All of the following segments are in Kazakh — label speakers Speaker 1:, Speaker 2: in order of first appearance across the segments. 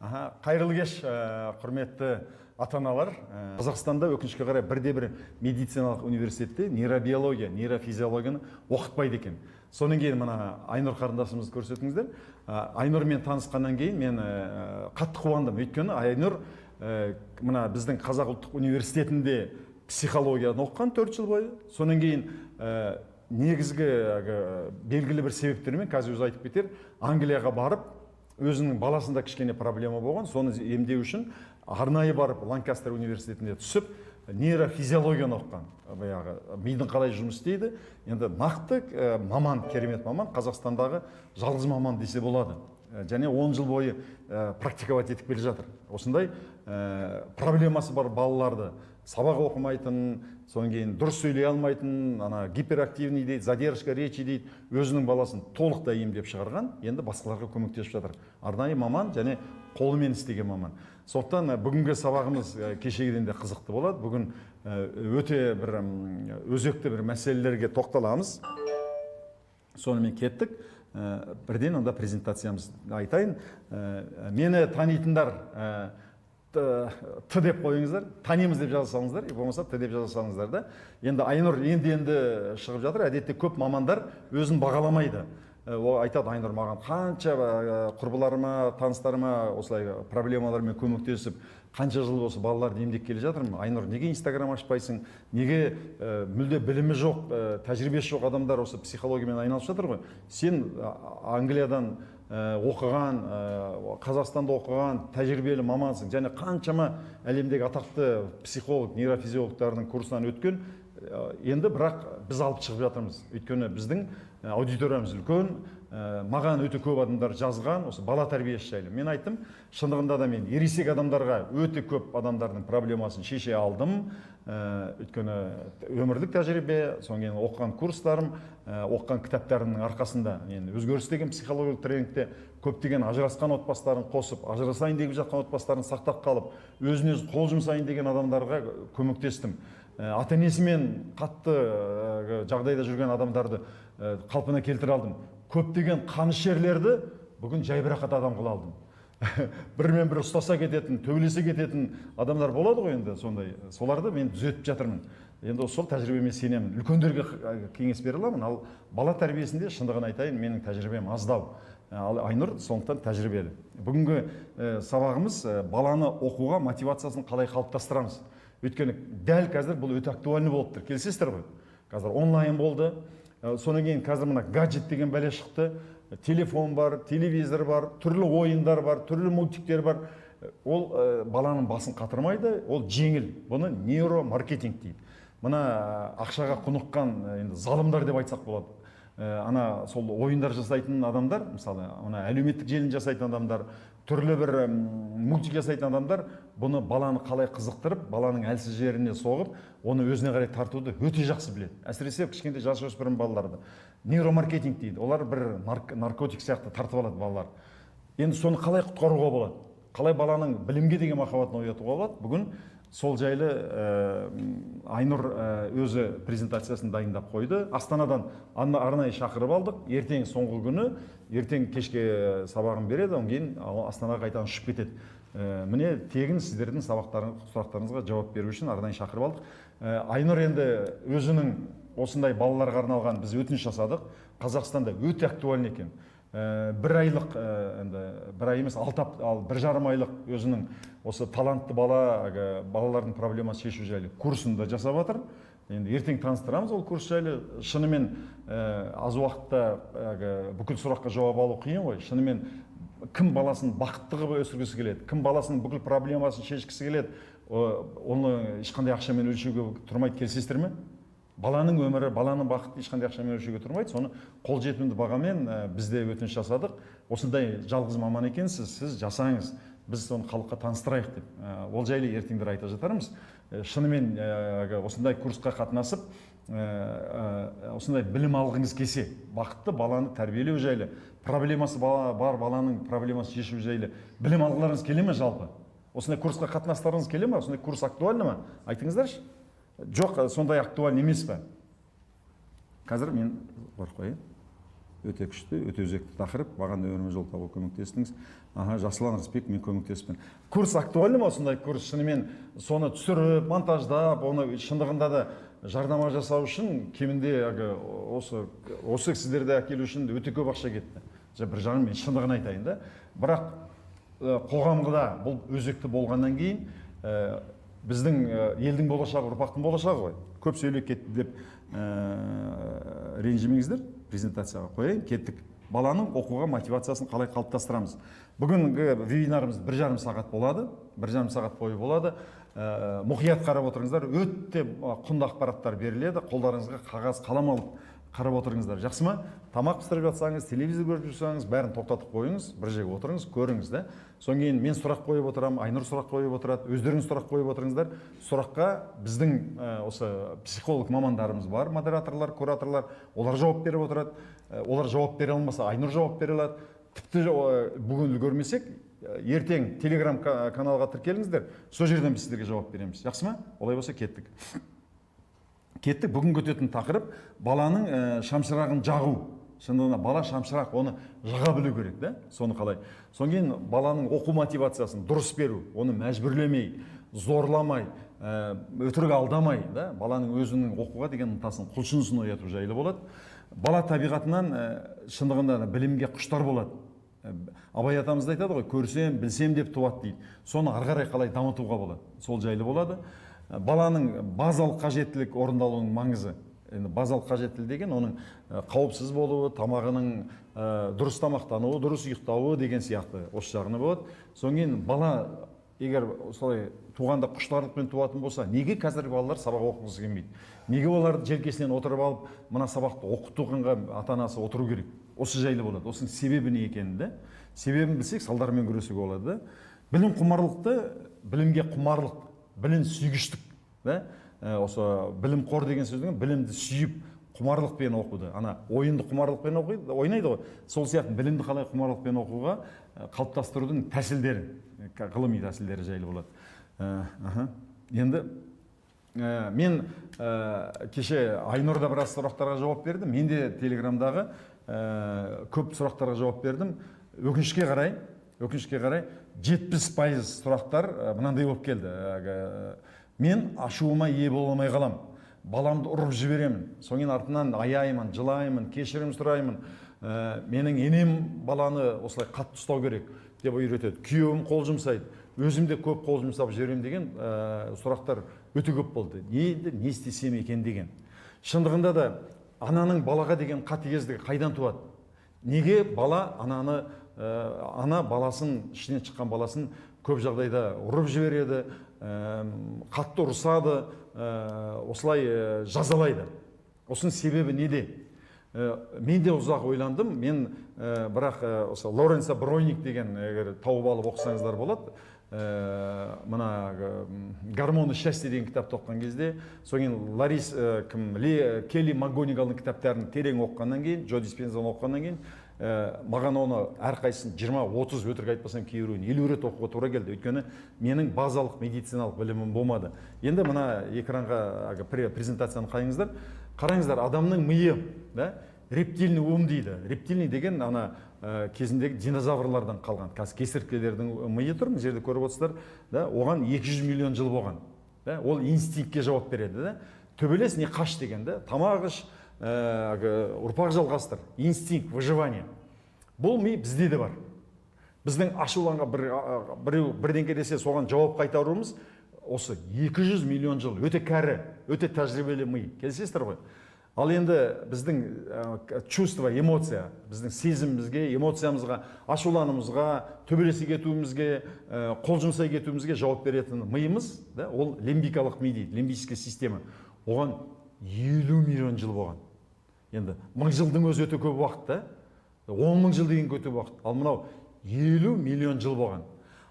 Speaker 1: Аха, қайырлы кеш, құрметті ата аналар. Қазақстанда, өкінішке қарай, бірде бір медициналық университетте нейробиология, нейрофизиологияны оқытпайды екен. Содан кейін мына Айнұр қарындасымызды көрсетіңіздер. Айнұрмен танысқаннан кейін мен қатты қуандым, өйткені Айнұр мына біздің Қазақ ұлттық университетінде психологияны оқыған 4 жыл бойы. Содан кейін негізгі әлгі, белгілі бір себептермен, қазір өзі айтып кетер, Англияға барып, өзінің баласында кішкене проблема болған, соны емдеу үшін арнайы барып, Ланкастер университетіне түсіп, нейрофизиологияны оқыған, баяғы мидың қалай жұмыс істейді. Енді нақты маман, керемет маман, Қазақстандағы жалғыз маман десе болады. Және 10 жыл бойы практиковать етіп келе жатыр. Осындай проблемасы бар балаларды, сабақ оқымайтын, содан кейін дұрыс сөйлей алмайтын, ана гиперактивный дейді, задержка речи дейді, өзінің баласын толықтай емдеп шығарған, енді басқаларға көмектесіп жатыр. Арнайы маман және қолымен істеген маман. Сондықтан бүгінгі сабағымыз кешегіден де қызықты болады. Бүгін өте бір өзекті бір мәселелерге тоқталамыз. Сонымен, кеттік. Бірден онда презентациямызды айтайын. Мені танитындар Т деп қойыңыздар, танимыз деп жаза салыңыздар, болмаса Т деп жаза салыңыздар да. Енді Айнұр енді шығып жатыр. Әдетте көп мамандар өзін бағаламайды. Ол айтады: «Айнұр маған қанша құрбыларыма, таныстарыма осылай проблемалармен көмектесіп, қанша жыл осы балаларды емдеп келе жатырмын. Айнұр, неге Инстаграм ашпайсың? Неге мүлде білімі жоқ, тәжірибесі жоқ адамдар осы психологиямен айналысып жатыр ғой? Сен Англиядан оқыған, Қазақстанда оқыған тәжірибелі мамансың және қаншама әлемдегі атақты психолог, нейрофизиологтардың курсынан өткен». Енді бірақ біз алып шығып жатырмыз, өйткені біздің аудиториямыз үлкен. Маған өте көп адамдар жазған осы бала тәрбиесі жайлы. Мен айттым, шындығында да мен ересек адамдарға өте көп адамдардың проблемасын шеше алдым. Өйткені өмірлік тәжірибе, содан кейін оқыған курстарым, оқыған кітаптарымның арқасында мен «Өзгеріс» деген психологиялық тренингте көптеген ажырасқан отбасыларын қосып, ажырасайын деп жатқан отбасыларын сақтап қалып, өзін өзі қол жұмсайын деген адамдарға көмектестім. Ата енесімен қатты жағдайда жүрген адамдарды қалпына келтіре алдым. Көптеген қанішерлерді бүгін жайбарақат адам қыла алдым. Бірімен бірі ұстаса кететін, төбелесе кететін адамдар болады ғой енді сондай, соларды мен түзетіп жатырмын. Енді сол тәжірибеме сенемін, үлкендерге кеңес бере аламын. Ал бала тәрбиесінде, шындығын айтайын, менің тәжірибем аздау. Ал Айнұр сондықтан тәжірибелі. Бүгінгі сабағымыз баланы оқуға мотивациясын қалай қалыптастырамыз, өйткені дәл қазір бұл өте актуальный болып тұр, келісесіздер ғой? Қазір онлайн болды. Содан кейін қазір мына гаджет деген бәле шықты, телефон бар, телевизор бар, түрлі ойындар бар, түрлі мультиктер бар. Ол баланың басын қатырмайды, ол жеңіл. Бұны нейромаркетинг дейді. Мына ақшаға құныққан енді залымдар деп айтсақ болады. Ана сол ойындар жасайтын адамдар, мысалы, мына әлеуметтік желіні жасайтын адамдар, түрлі бір мультик жасайтын адамдар бұны баланы қалай қызықтырып, баланың әлсіз жеріне соғып, оны өзіне қарай тартуды өте жақсы біледі, әсіресе кішкентай жасөспірім балаларды. Нейромаркетинг дейді. Олар бір наркотик сияқты тартып алады балалар. Енді соны қалай құтқаруға болады, қалай баланың білімге деген махаббатын оятуға болады? Бүгін сол жайлы Айнұр өзі презентациясын дайындап қойды. Астанадан арнайы шақырып алдық. Ертең соңғы күні, ертең кешке сабағын береді, одан кейін Астанаға қайтадан ұшып кетеді. Міне, тегін сіздердің сабақтарың, сұрақтарыңызға жауап беру үшін арнайы шақырып алдық. Айнұр енді өзінің осындай балаларға арналған, біз өтініш жасадық, Қазақстанда өте актуальный екен. Бір айлық, енді бір ай емес, 6, ал 1,5 айлық өзінің осы талантты бала, әлгі балалардың проблемасын шешу жайлы курсын да жасап жатыр. Енді ертең таныстырамыз ол курс жайлы. Шынымен аз уақытта әлгі бүкіл сұраққа жауап алу қиын ғой. Шынымен, кім баласын бақытты қылып өсіргісі келеді, кім баласының бүкіл проблемасын шешкісі келеді, оны ешқандай ақшамен өлшеуге тұрмайды, келісесіздер ме? Баланың өмірі, баланың бақыты ешқандай ақшамен өлшеуге тұрмайды. Соны қолжетімді бағамен біз де өтініш жасадық: осындай жалғыз маман екенсіз, сіз жасаңыз, біз соны халыққа таныстырайық деп. Ол жайлы ертеңдер айта жатармыз. Шынымен осындай курсқа қатынасып, осындай білім алғыңыз келсе, бақытты баланы тәрбиелеу жайлы, проблемасы бар баланың проблемасын шешу жайлы білім алғыларыңыз келе ме? Жалпы осындай курсқа қатынастарыңыз келе ме? Осындай курс актуальны ма, айтыңыздаршы. Жоқ, сондай актуальный емес па? Қазір мен барып қояйын. Өте күшті, өте өзекті тақырып. Маған да өміріме жол табуға көмектестіңіз. Аха, Жасұлан Рысбек, мен көмектеспін. Курс актуальны ма осындай курс? Шынымен соны түсіріп, монтаждап, оны шындығында да жарнама жасау үшін кемінде әлгі осы кісілерді әкелу үшін өте көп ақша кетті. Бір жағынан мен шындығын айтайын да. Бірақ қоғамға бұл өзекті болғаннан кейін, біздің елдің болашағы, ұрпақтың болашағы ғой. Көп сөйлеп кетті деп ренжімеңіздер, презентацияға қояйын, кеттік. Баланың оқуға мотивациясын қалай қалыптастырамыз? Бүгінгі вебинарымыз 1,5 сағат болады, 1,5 сағат бойы болады. Мұқият қарап отырыңыздар, өте құнды ақпараттар беріледі. Қолдарыңызға қағаз, қалам алып қарап отырыңыздар, жақсы ма? Тамақ пісіріп жатсаңыз, телевизор көріп жүрсеңіз, бәрін тоқтатып қойыңыз, бір жерге отырыңыз, көріңіз да. Содан кейін мен сұрақ қойып отырамын, Айнұр сұрақ қойып отырады, өздеріңіз сұрақ қойып отырыңыздар. Сұраққа біздің осы психолог мамандарымыз бар, модераторлар, кураторлар, олар жауап беріп отырады. Олар жауап бере алмаса, Айнұр жауап бере алады. Тіпті бүгін үлгермесек, ертең телеграм каналға тіркеліңіздер, сол жерден біз сіздерге жауап береміз, жақсы ма? Олай болса, кеттік. Кеттік. Бүгінгі өтетін тақырып: баланың шамшырағын жағу. Шындығында бала шамшырақ, оны жаға білу керек да. Соны қалай? Содан кейін баланың оқу мотивациясын дұрыс беру, оны мәжбүрлемей, зорламай, өтірік алдамай да, баланың өзінің оқуға деген ынтасын, құлшынысын ояту жайлы болады. Бала табиғатынан шындығында да білімге құштар болады. Абай атамыз да айтады ғой, көрсем, білсем деп туады дейді. Соны ары қарай қалай дамытуға болады, сол жайлы болады. Баланың базалық қажеттілік орындалуының маңызы. Енді базалық қажеттілік деген оның қауіпсіз болуы, тамағының дұрыс тамақтануы, дұрыс ұйықтауы деген сияқты, осы жағына болады. Содан кейін бала егер солай туғанда құштарлықпен туатын болса, неге қазіргі балалар сабақ оқығысы келмейді? Неге оларды желкесінен отырып алып, мына сабақты оқытуға ата анасы отыру керек? Осы жайлы болады. Осының себебі не екенін да, себебін білсек, салдарымен күресуге болады да. Білім құмарлықты, білімге құмарлық, білім сүйгіштік да. Осы білім қор деген сөздің білімді сүйіп, құмарлықпен оқуды, ана ойынды құмарлықпен оқиды, ойнайды ғой, сол сияқты білімді қалай құмарлықпен оқуға қалыптастырудың тәсілдері, ғылыми тәсілдері жайлы болады. Енді мен кеше Айнұр да біраз сұрақтарға жауап берді, мен де телеграмдағы көп сұрақтарға жауап бердім. Өкінішке қарай, 70% сұрақтар мынандай болып келді: мен ашуыма ие бола алмай қаламын, баламды ұрып жіберемін, содан кейін артынан аяймын, жылаймын, кешірім сұраймын, менің енем баланы осылай қатты ұстау керек деп үйретеді, күйеуім қол жұмсайды, өзім де көп қол жұмсап жіберемін деген сұрақтар өте көп болды. Енді не істесем екен деген. Шындығында да ананың балаға деген қатыгездігі қайдан туады? Неге бала ананы, ана баласын, ішінен шыққан баласын көп жағдайда ұрып жібереді, қатты ұрсады, осылай жазалайды? Осының себебі неде? Мен де ұзақ ойландым мен, бірақ осы Лоренцо Бройник деген, егер тауып алып оқысаңыздар болады, мына «Гормоны счастья» деген кітапты оқыған кезде, содан кейін Ларис кім Келли МакГонигалдың кітаптарын терең оқығаннан кейін, Джо Диспензаны оқығаннан кейін, маған оны әрқайсысын 20-30, өтірік айтпасам, кейбіреуін 50 рет оқуға тура келді, өйткені менің базалық медициналық білімім болмады. Енді мына экранға әлгі презентацияны қараңыздар. Қараңыздар, адамның миы да, рептильный ум дейді. Рептильный деген ана кезіндегі динозаврлардан қалған, қазір кесірткелердің миы тұр мына жерде, көріп отырсыздар да. Оған 200 миллион жыл болған да. Ол инстинктке жауап береді да: төбелес не қаш деген да, тамақ іш, әлгі ұрпақ жалғастыр, инстинкт выживания. Бұл ми бізде де бар. Біздің ашуланған бір біреу бірдеңке десе, соған жауап қайтаруымыз осы 200 миллион жыл, өте кәрі, өте тәжірибелі ми, келісесіздер ғой? Ал енді біздің чувство, эмоция, біздің сезімімізге, эмоциямызға, ашулануымызға, төбелесе кетуімізге, қол жұмсай кетуімізге жауап беретін миымыз да, ол лимбикалық ми дейді, лимбическая система, оған 50 миллион жыл болған. Енді 1000 жылдың өзі өте көп уақыт та, 10 000 жыл деген өте уақыт, ал мынау 50 миллион жыл болған.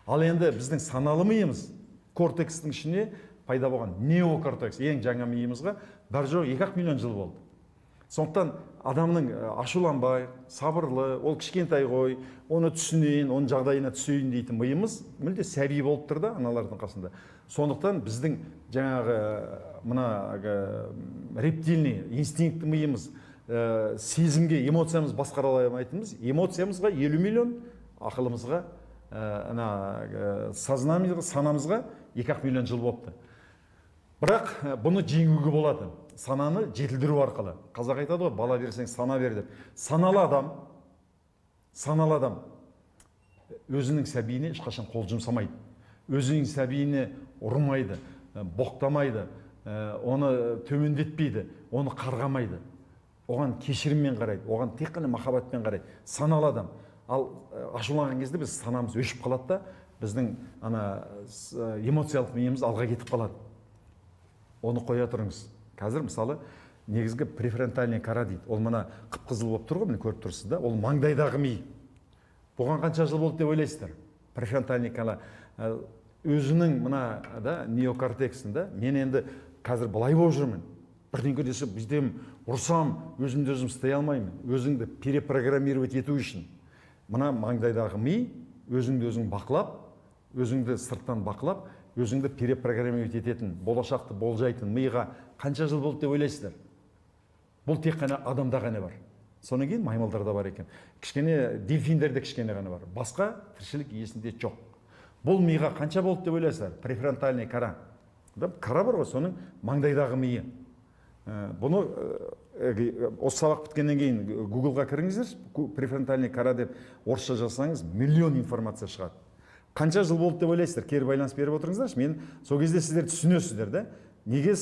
Speaker 1: Ал енді біздің саналы миымыз, кортекстің ішіне пайда болған неокортекс, ең жаңа миымызға бар жоғы 2-ақ миллион жыл болды. Сондықтан адамның ашуланбай, сабырлы, ол кішкентай ғой, оны түсінейін, оның жағдайына түсейін дейтін миымыз мүлде сәби болып тұр да аналардың қасында. Сондықтан біздің жаңағы мына рептильный инстинкт миымыз сезімге, эмоциямыз басқара алмайтынымыз. Эмоциямызға 50 миллион, ақылымызға, ана сознаниеға, санамызға 2-ақ миллион жыл болыпты. Бірақ бұны жеңуге болады сананы жетілдіру арқылы. Қазақ айтады ғой, бала берсең, сана бер деп. Саналы адам, саналы адам өзінің сәбиіне ешқашан қол жұмсамайды, өзінің сәбиіне ұрмайды, боқтамайды, оны төмендетпейді, оны қарғамайды, оған кешіріммен қарайды, оған тек қана махаббатпен қарайды саналы адам. Ал ашуланған кезде біз санамыз өшіп қалады да, біздің ана эмоциялық миымыз алға кетіп қалады. Оны қоя тұрыңыз. Қазір, мысалы, негізгі префронтальный кора дейді, ол мына қып қызыл болып тұр ғой, міне, көріп тұрсыз да, ол маңдайдағы ми. Бұған қанша жыл болды деп ойлайсыздар? Префронтальный кора өзінің мына да неокортексінде. Мен енді қазір былай болып жүрмін, бірдеңке десе, бүйтемін, ұрсам, өзімді өзім ұстай алмаймын. Өзіңді перепрограммировать ету үшін мына маңдайдағы ми өзіңді өзің бақылап, өзіңді сырттан бақылап, өзіңді перепрограммировать ететін, болашақты болжайтын миға қанша жыл болды деп ойлайсыздар? Бұл тек қана адамда ғана бар, содан кейін маймылдарда бар екен кішкене, дельфиндерде кішкене ғана бар, басқа тіршілік иесінде жоқ. Бұл миға қанша болды деп ойлайсыздар? Префронтальный кора да, кора бар ғой, соның маңдайдағы миы. Бұны осы сабақ біткеннен кейін Гуглға кіріңіздер, префронтальный кора деп орысша жазсаңыз, миллион информация шығады. Қанша жыл болды деп ойлайсыздар? Кері байланыс беріп отырыңыздаршы. Мен сол кезде сіздер түсінесіздер да, неге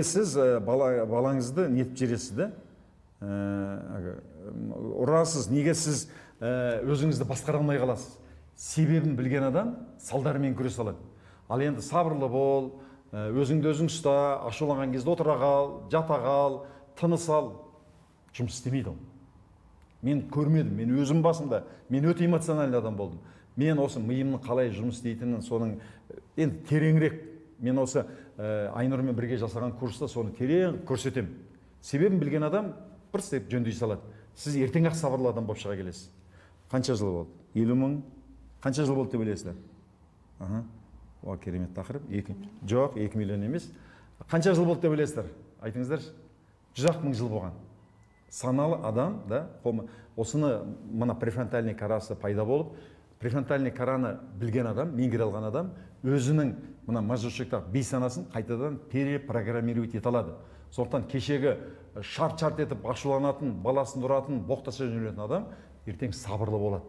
Speaker 1: сіз балаңызды нетіп жібересіз да, әлгі, ұрасыз, неге сіз өзіңізді басқара алмай қаласыз? Себебін білген адам салдарымен күресе алады. Ал енді сабырлы бол, өзіңді өзің ұста, ашуланған кезде отыра қал, жата қал, тыныс ал, жұмыс істемейді ол. Мен көрмедім, мен өзім басымда, мен өте эмоциональный адам болдым. Мен осы миымның қалай жұмыс істейтінін, соның енді тереңірек, мен осы Айнұрмен бірге жасаған курста соны терең көрсетемін. Себебін білген адам бір істеп жөндей салады. Сіз ертең ақ сабырлы адам болып шыға келесіз. Қанша жыл болды? 50 000. Қанша жыл болды деп ойлайсыздар? Аха, о, керемет тақырып. Екі, жоқ, 2 миллион емес. Қанша жыл болды деп ойлайсыздар? Айтыңыздаршы. 100-ақ мың жыл болған. Саналы адам да осыны, мына префронтальный корасы пайда болып, префронтальный кораны білген адам, меңгере алған адам өзінің мына мозжечоктағы бейсанасын қайтадан перепрограммировать ете алады. Сондықтан кешегі шарт шарт етіп ашуланатын, баласын ұратын, боқтаса жөнелетін адам ертең сабырлы болады.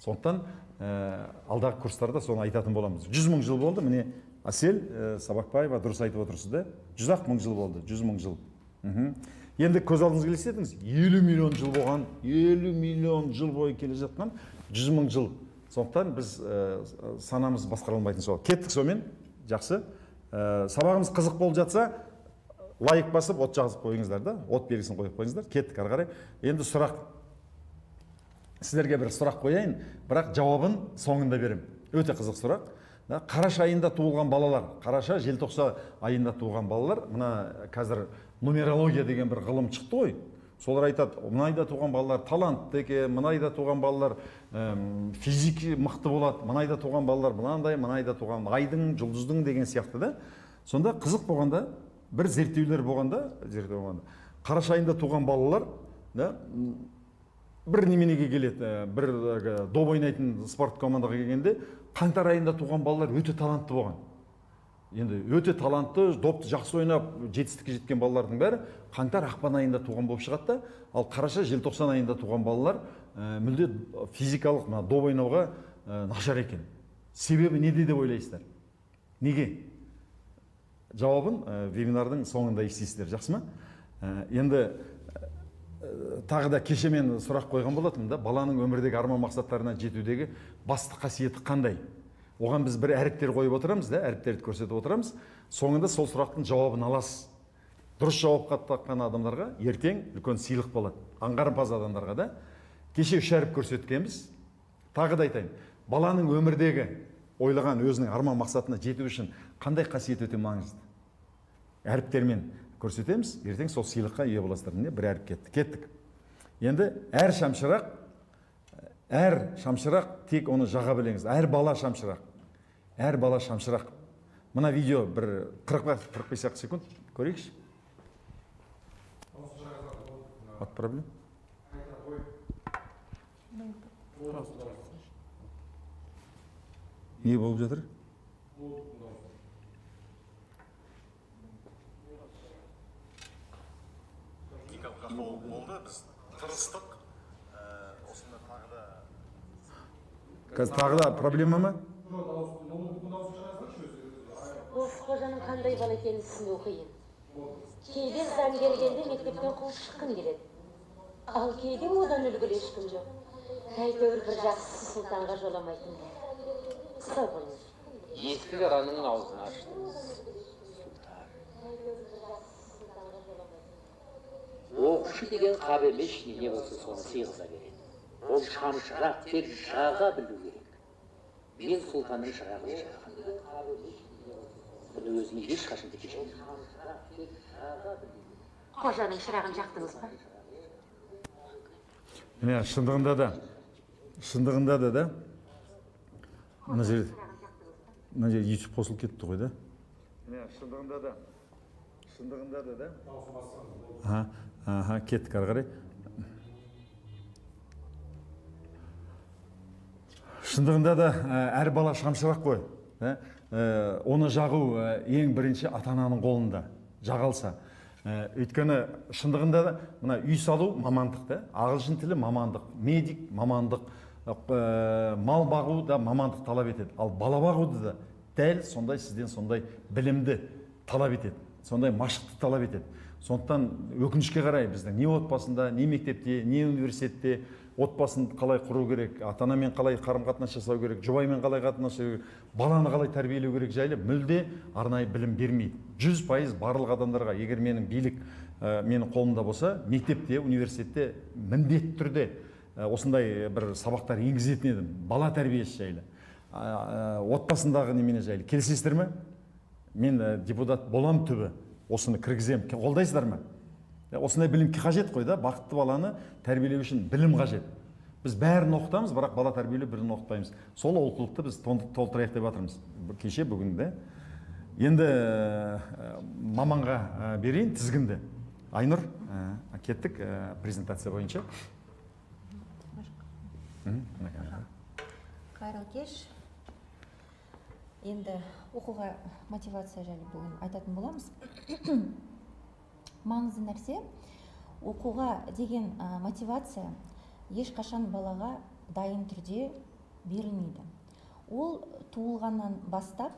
Speaker 1: Сондықтан алдағы курстарда соны айтатын боламыз. 100 000 жыл болды. Міне, Әсел Сабақбаева, дұрыс айтып отырсыз да, 100-ақ мың жыл болды, 100 000 жыл. Енді көз алдыңызға елестетіңіз, 50 миллион жыл болған, 50 миллион жыл бойы келе жатқан 100 000 жыл. Сондықтан біз санамыз басқара алмайтын сол. Кеттік сонымен, жақсы. Сабағымыз қызық болып жатса, лайк басып, от жазып қойыңыздар да, от белгісін қойып қойыңыздар. Кеттік ары қарай. Енді сұрақ, сіздерге бір сұрақ қояйын, бірақ жауабын соңында беремін. Өте қызық сұрақ да. Қараша айында туылған балалар, қараша, желтоқсан айында туған балалар, мына қазір нумерология деген бір ғылым шықты ғой, солар айтады, мына айда туған балалар талантты екен, мына айда туған балалар физик мықты болады, мына айда туған балалар мынандай, мына айда туған айдың, жұлдыздың деген сияқты да. Сонда қызық болғанда, бір зерттеулер болғанда, зерттеу болғанда, қараша айында туған балалар да бір неменеге келеді, бір доп ойнайтын спорт командаға келгенде, қаңтар айында туған балалар өте талантты болған. Енді өте талантты, допты жақсы ойнап, жетістікке жеткен балалардың бәрі қаңтар, ақпан айында туған болып шығады да. Ал қараша, желтоқсан айында туған балалар мүлде физикалық мына доп ойнауға нашар екен. Себебі неде деп ойлайсыздар? Неге? Жауабын вебинардың соңында естисіздер, жақсы ма? Енді тағы да кеше мен сұрақ қойған болатынмын да, баланың өмірдегі арман мақсаттарына жетудегі басты қасиеті қандай? Оған біз бір әріптер қойып отырамыз да, әріптерді көрсетіп отырамыз. Соңында сол сұрақтың жауабын аласыз. Дұрыс жауапқа тапқан адамдарға ертең үлкен сыйлық болады, аңғарымпаз адамдарға да. Кеше үш әріп көрсеткенбіз. Тағы да айтайын, баланың өмірдегі ойлаған өзінің арман мақсатына жету үшін қандай қасиет өте маңызды? Әріптермен көрсетеміз, ертең сол сыйлыққа ие боласыздар. Міне, бір әріп кетті. Кеттік енді. Әр шамшырақ, әр шамшырақ, тек оны жаға біліңіз. Әр бала шамшырақ, әр бала шамшырақ. Мына видео бір 45 ақ секунд көрейікші. What problem? Не болып жатыр?
Speaker 2: Техникалық ақау болды, біз тырыстық. Осында тағы да
Speaker 1: Қазір тағы да проблема ма?
Speaker 3: Осы Қожаның қандай бала екенін түсіну қиын. Кейде заң келгенде мектептен қуып шыққым келеді, ал кейде одан үлгілі ешкім жоқ. Әйтеуір бір жақсысы сұлтанға жоламайтын. Сау болыңыз.
Speaker 4: Ескі жараның аузын аштыңыз, сұлтан. Оқушы деген қап емес, ішіне не болса, соны сыйғыза береді. Ол шамшырақ, тек жаға білу керек. Мен сұлтанның шырағын жаққан. Бұны өзіме ешқашан да кешірмеймін.
Speaker 3: Қожаның шырағын жақтыңыз ба?
Speaker 1: Міне, шындығында да мына жерде YouTube қосылып кетті ғой да. Міне, шындығында да да. Аха, кеттік ары қарай. Шындығында да әр бала шамшырақ қой, да? Оны жағу ең бірінші ата ананың қолында жаға алса. Өйткені шындығында да мына үй салу мамандық та, ағылшын тілі мамандық, медик мамандық, мал бағу да мамандық талап етеді. Ал бала бағуды да дәл сондай, сізден сондай білімді талап етеді, сондай машықты талап етеді. Сондықтан, өкінішке қарай, біздің не отбасында, не мектепте, не университетте отбасын қалай құру керек, ата анамен қалай қарым қатынас жасау керек, жұбаймен қалай қатынас жасау керек, баланы қалай тәрбиелеу керек жайлы мүлде арнайы білім бермейді. 100% барлық адамдарға, егер менің билік менің қолымда болса, мектепте, университетте міндетті түрде осындай бір сабақтар енгізетін едім бала тәрбиесі жайлы, отбасындағы немене жайлы. Келісесіздер ме? Мен депутат болам, түбі осыны кіргіземін. Қолдайсыздар ма? Осындай білім қажет қой да. Бақытты баланы тәрбиелеу үшін білім қажет. Біз бәрін оқытамыз, бірақ бала тәрбиелеу бірін оқытпаймыз. Сол олқылықты біз толтырайық деп жатырмыз кеше, бүгін де. Енді маманға берейін тізгінді. Айнұр, кеттік презентация бойынша. Мына камера.
Speaker 5: Қайырлы кеш! Енді оқуға мотивация жайлы бүгін айтатын боламыз. Маңызды нәрсе: оқуға деген мотивация ешқашан балаға дайын түрде берілмейді. Ол туылғаннан бастап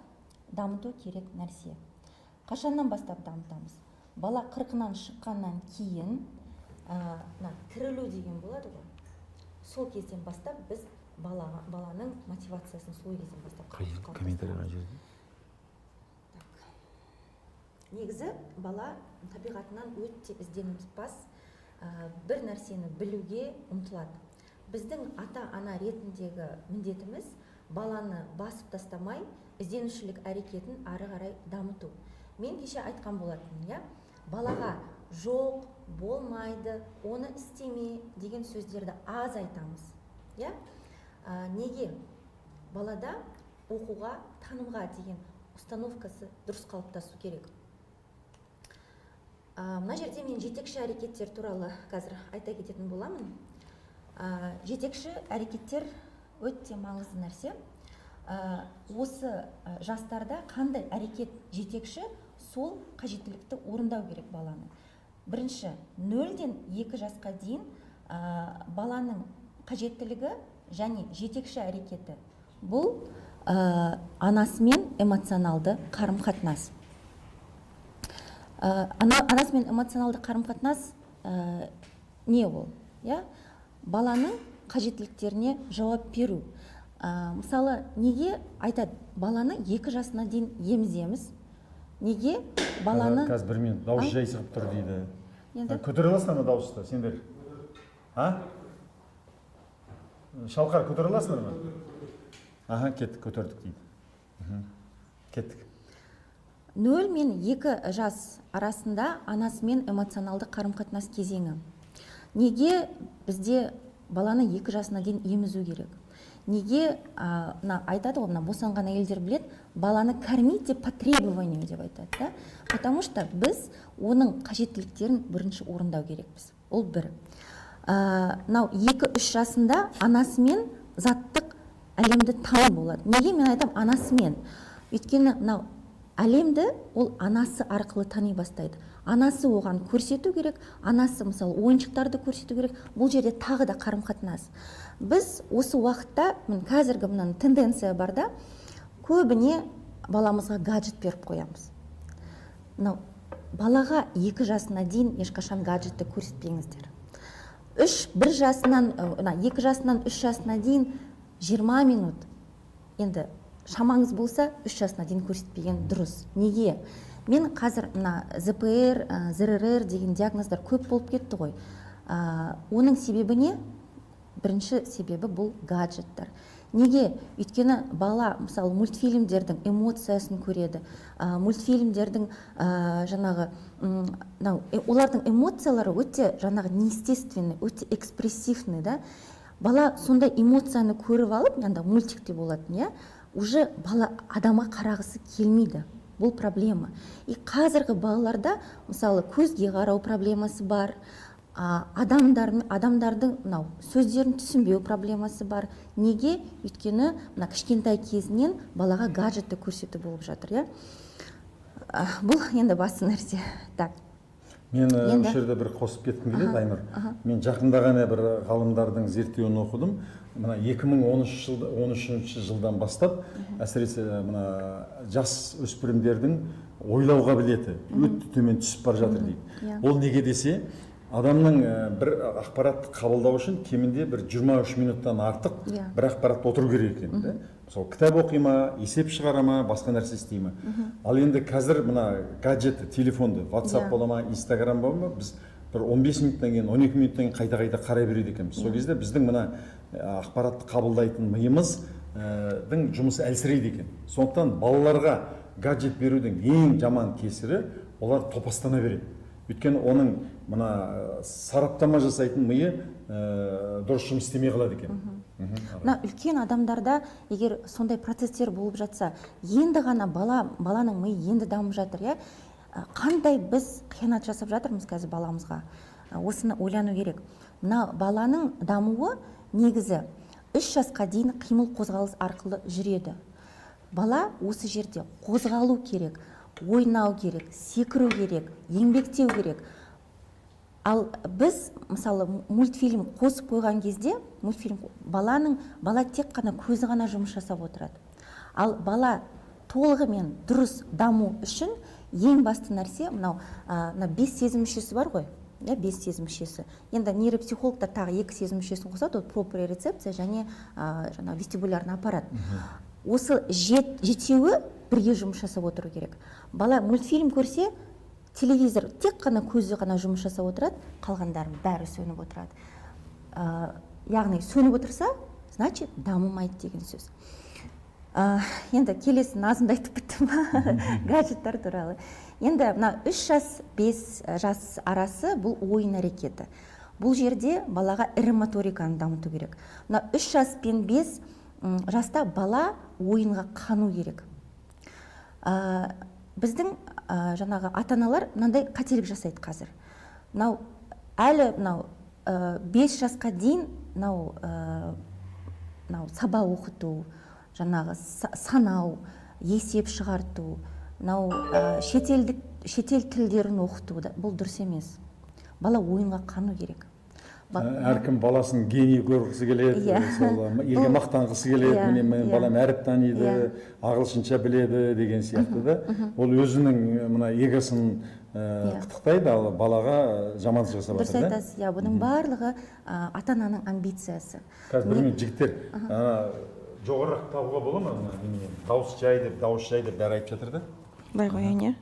Speaker 5: дамыту керек нәрсе. Қашаннан бастап дамытамыз? Бала қырқынан шыққаннан кейін, мына тірілу деген болады ғой, сол кезден бастап біз баланың мотивациясын сол кезден бастап қалыптастырамыз.
Speaker 1: Комментарий қай жерде?
Speaker 5: Так. Негізі бала табиғатынан өте ізденімпаз, бір нәрсені білуге ұмтылады. Біздің ата ана ретіндегі міндетіміз — баланы басып тастамай, ізденушілік әрекетін ары қарай дамыту. Мен кеше айтқан болатынмын, иә, балаға «жоқ, болмайды, оны істеме» деген сөздерді аз айтамыз, иә. Неге? Балада оқуға, танымға деген установкасы дұрыс қалыптасу керек. Мына жерде мен жетекші әрекеттер туралы қазір айта кететін боламын. Жетекші әрекеттер өте маңызды нәрсе. Осы жастарда қандай әрекет жетекші, сол қажеттілікті орындау керек баланы. Бірінші, 0-ден 2 жасқа дейін баланың қажеттілігі және жетекші әрекеті — бұл анасымен эмоционалды қарым қатынас. Анасымен эмоционалды қарым қатынас не ол? Иә, баланың қажеттіліктеріне жауап беру. Мысалы, неге айтады, баланы 2 жасына дейін еміземіз? Неге баланы
Speaker 1: Қазір, бір минут, дауыс
Speaker 5: А?
Speaker 1: жай шығып тұр дейді.
Speaker 5: Енді?
Speaker 1: Көтере аласыңдар ма дауысты сендер? А, Шалқар, көтере аласыңдар ма? Аха, кеттік, көтердік дейді. Кеттік.
Speaker 5: 0 мен 2 жас арасында анасымен эмоционалды қарым қатынас кезеңі. Неге бізде баланы 2 жасына дейін емізу керек? Неге мына айтады ғой, мына босанған әйелдер біледі, баланы кормите по требованию деп айтады да? Потому что біз оның қажеттіліктерін бірінші орындау керекпіз. Ол бір. Мынау 2-3 жасында анасымен заттық әлемді тану болады. Неге мен айтамын анасымен? Өйткені мынау әлемді ол анасы арқылы тани бастайды. Анасы оған көрсету керек, анасы, мысалы, ойыншықтарды көрсету керек. Бұл жерде тағы да қарым қатынас. Біз осы уақытта, міне, қазіргі мына тенденция бар да, көбіне баламызға гаджет беріп қоямыз. Мынау балаға 2 жасына дейін ешқашан гаджетті көрсетпеңіздер. Үш, бір жасынан, мына 2 жасынан 3 жасына дейін 20 минут, енді шамаңыз болса, 3 жасына дейін көрсетпеген дұрыс. Неге? Мен қазір мына ЗПР, ЗРР деген диагноздар көп болып кетті ғой. Оның себебі не? Бірінші себебі бұл гаджеттер. Неге? Өйткені бала, мысалы, мультфильмдердің эмоциясын көреді, мультфильмдердің жаңағы мынау олардың эмоциялары өте жаңағы неестественный, өте экспрессивный да. Бала сондай эмоцияны көріп алып, анда мультикте болатын, иә, уже бала адамға қарағысы келмейді. Бұл проблема. И қазіргі балаларда, мысалы, көзге қарау проблемасы бар, адамдардың мынау сөздерін түсінбеу проблемасы бар. Неге? Өйткені мына кішкентай кезінен балаға гаджетті көрсету болып жатыр, иә. Бұл енді басты нәрсе. Так.
Speaker 1: Мен осы жерде бір қосып кеткім келеді, Айнұр. Мен жақында ғана бір ғалымдардың зерттеуін оқыдым. Мына 2013 жылда, 13 жылдан бастап, әсіресе мына жас өспірімдердің ойлау қабілеті өте төмен түсіп бара жатыр дейді. Ол неге десе, адамның бір ақпаратты қабылдау үшін кемінде бір 23 минуттан артық бір ақпаратта отыру керек екен да. Мысалы, кітап оқи ма, есеп шығара ма, басқа нәрсе істей ма. Ал енді қазір мына гаджетті, телефонды, WhatsApp бола ма, Инстаграм бола ма, біз бір 15 минуттан кейін, 12 минуттан кейін қайта қайта қарай береді екенбіз. Сол кезде біздің мына ақпаратты қабылдайтын миымыздың жұмысы әлсірейді екен. Сондықтан балаларға гаджет берудің ең жаман кесірі — олар топастана береді, өйткені оның мына сараптама жасайтын миы дұрыс жұмыс істемей қалады екен.
Speaker 5: Мына үлкен адамдарда егер сондай процесстер болып жатса, енді ғана баланың миы енді дамып жатыр, иә. Қандай біз қиянат жасап жатырмыз қазір баламызға? Осыны ойлану керек. Мына баланың дамуы негізі 3 жасқа дейін қимыл қозғалыс арқылы жүреді. Бала осы жерде қозғалу керек, ойнау керек, секіру керек, еңбектеу керек. Ал біз, мысалы, мультфильм қосып қойған кезде, мультфильм бала тек қана көзі ғана жұмыс жасап отырады. Ал бала толығымен дұрыс даму үшін ең басты нәрсе мынау, мына бес сезім мүшесі бар ғой, иә, бес сезім мүшесі. Енді нейропсихологтар тағы екі сезім мүшесін қосады, ол проприорецепция және жаңағы вестибулярный аппарат. Осы жетеуі бірге жұмыс жасап отыру керек. Бала мультфильм көрсе, телевизор, тек қана көзі ғана жұмыс жасап отырады, қалғандарының бәрі сөніп отырады. Яғни сөніп отырса, значит, дамымайды деген сөз. Енді келесі, Назымды айтып біттім гаджеттар туралы. Енді мына 3 жас 5 жас арасы — бұл ойын әрекеті. Бұл жерде балаға ірі моториканы дамыту керек. Мына 3 жас пен 5 жаста бала ойынға қану керек. Біздің жаңағы ата аналар мынандай қателік жасайды қазір. Мынау әлі мынау 5 жасқа дейін мынау сабақ оқыту, жаңағы санау, есеп шығарту, мынау шетел тілдерін оқыту да, бұл дұрыс емес. Бала ойынға қану керек.
Speaker 1: Әркім баласын гений көргісі келеді, сол елге мақтанғысы келеді. Міне, менің балам әріп таниды, ағылшынша біледі деген сияқты да. Ол өзінің мына эгосын қытықтайды, ал балаға жамандық жасап
Speaker 5: Дұрыс
Speaker 1: жатыр да.
Speaker 5: айтасыз, иә. Бұның барлығы ата ананың амбициясы.
Speaker 1: Қазір бір минут, жігіттер, ана жоғарырақ табуға бола ма мына немене? Дауыс жай деп, дауыс жай деп бәрі айтып жатыр да.
Speaker 5: Былай қояйын, иә,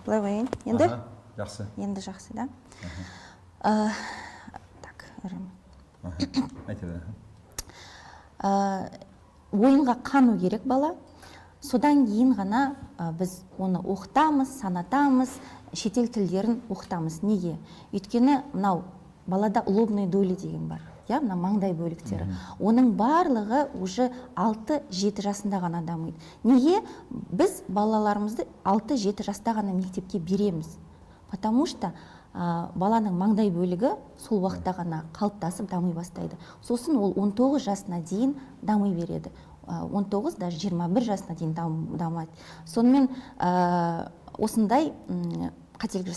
Speaker 5: былай қояйын енді.
Speaker 1: Аха, жақсы.
Speaker 5: Енді жақсы да. Так.
Speaker 1: Аха, айта бер.
Speaker 5: Ойынға қану керек бала. Содан кейін ғана біз оны оқытамыз, санатамыз, шетел тілдерін оқытамыз. Неге? Өйткені мынау балада лобные доли деген бар, иә, мына маңдай бөліктері, оның барлығы уже 6-7 жасында ғана дамиды. Неге біз балаларымызды 6-7 жаста ғана мектепке береміз? Потому что Баланың маңдай бөлігі сол уақытта ғана қалыптасып, дами бастайды. Сосын ол 19 жасына дейін дами береді. 19, даже 21 жасына дейін дамайды. Сонымен, осындай қателік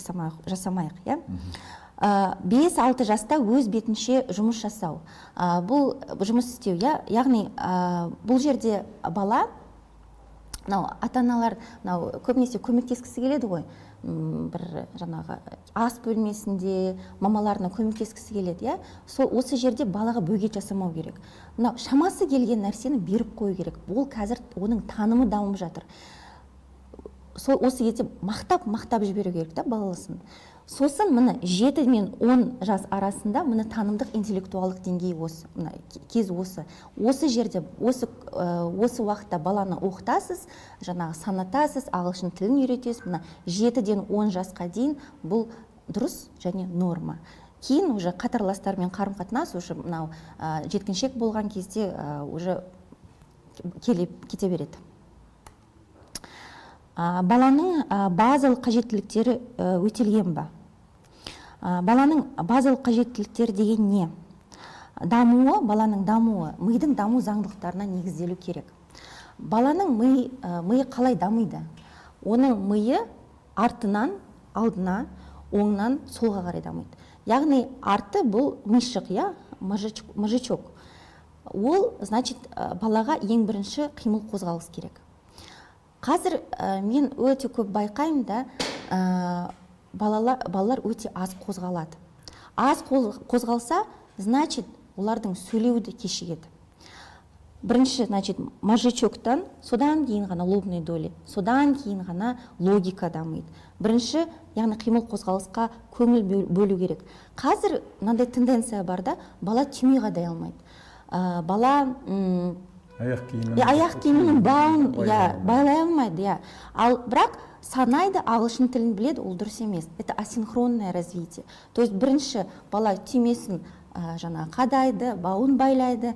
Speaker 5: жасамайық, иә. 5-6 жаста өз бетінше жұмыс жасау. Бұл жұмыс істеу, иә, яғни бұл жерде бала, мынау ата аналар мынау көбінесе көмектескісі келеді ғой, бір жаңағы ас бөлмесінде мамаларына көмектескісі келеді, иә. Сол осы жерде балаға бөгет жасамау керек. Мынау шамасы келген нәрсені беріп қою керек. Ол қазір оның танымы дамып жатыр. Сол осы кезде мақтап мақтап жіберу керек та баласын. Сосын міне, 7 мен 10 жас арасында, міне, танымдық интеллектуалдық деңгей осы мына кез осы жерде, осы уақытта баланы оқытасыз, жаңағы санатасыз, ағылшын тілін үйретесіз. Мына 7-ден 10 жасқа дейін бұл дұрыс және норма. Кейін уже қатарластармен қарым қатынас уже мынау жеткіншек болған кезде уже келе кете береді. Баланың базалық қажеттіліктері өтелген ба? Баланың базалық қажеттіліктері деген не? Дамуы, баланың дамуы мидың даму заңдылықтарына негізделу керек. Баланың миы қалай дамиды? Оның миы артынан алдына, оңнан солға қарай дамиды. Яғни арты бұл мишық, иә, мозжечок. Ол, значит, балаға ең бірінші қимыл қозғалыс керек. Қазір мен өте көп байқаймын да, балалар өте аз қозғалады. Аз қозғалса, значит, олардың сөйлеуі де кешігеді. Бірінші, значит, мозжечоктан, содан кейін ғана лобные доли, содан кейін ғана логика дамиды. Бірінші, яғни, қимыл қозғалысқа көңіл бөлу керек. Қазір мынандай тенденция бар да: бала түйме қадай алмайды. Бала
Speaker 1: аяқ киімін
Speaker 5: аяқ киімінің бауын,
Speaker 1: байлай
Speaker 5: иә,
Speaker 1: алмайды.
Speaker 5: Байлай алмайды, иә. Ал бірақ санайды, ағылшын тілін біледі, ол дұрыс емес. Это асинхронное развитие. То есть бірінші бала түймесін жаңағы қадайды, бауын байлайды,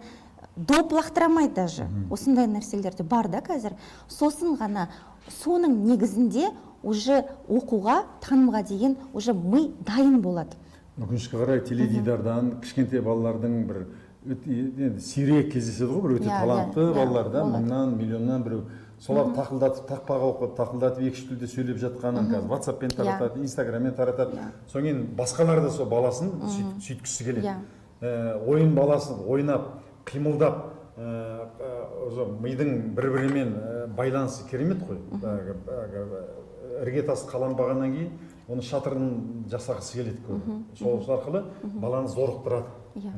Speaker 5: доп лақтыра алмайды даже. Осындай нәрселер де бар да қазір. Сосын ғана, соның негізінде уже оқуға, танымға деген уже ми дайын болады.
Speaker 1: Өкінішке қарай, теледидардан кішкентай балалардың бір өте, енді сирек кездеседі ғой бір өте талантты балалар да,
Speaker 5: болады.
Speaker 1: мыңнан, миллионнан біреу. Солар тақылдатып тақпақ оқып, тақылдатып екі үш тілде сөйлеп жатқанын қазір ватсаппен таратады, инстаграммен таратады. Содан кейін басқалар да сол баласын сөйткісі келеді. Ойын баласын ойнап, қимылдап, осы мидың бір бірімен байланысы керемет қой. Іргетасы қаланбағаннан кейін оны шатырын жасағысы келеді көбі. Сол арқылы баланы зорықтырады.
Speaker 5: Иә,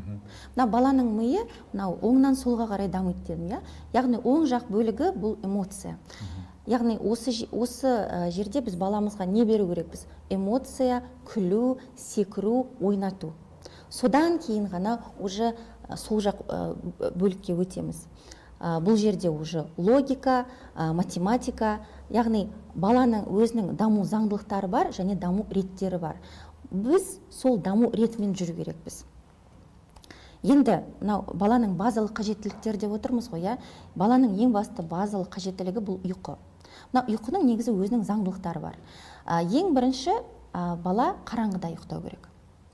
Speaker 5: мына баланың миы мынау оңнан солға қарай дамиды дедім, иә. Яғни оң жақ бөлігі бұл эмоция. Яғни осы жерде біз баламызға не беру керекпіз? Эмоция, күлу, секіру, ойнату. Содан кейін ғана уже сол жақ бөлікке өтеміз. Бұл жерде уже логика, математика. Яғни баланың өзінің даму заңдылықтары бар және даму реттері бар. Біз сол даму ретімен жүру керекпіз. Енді мынау баланың базалық қажеттіліктері деп отырмыз ғой, иә. Баланың ең басты базалық қажеттілігі бұл ұйқы. Мынау ұйқының негізі өзінің заңдылықтары бар. Ең бірінші, бала қараңғыда ұйықтау керек.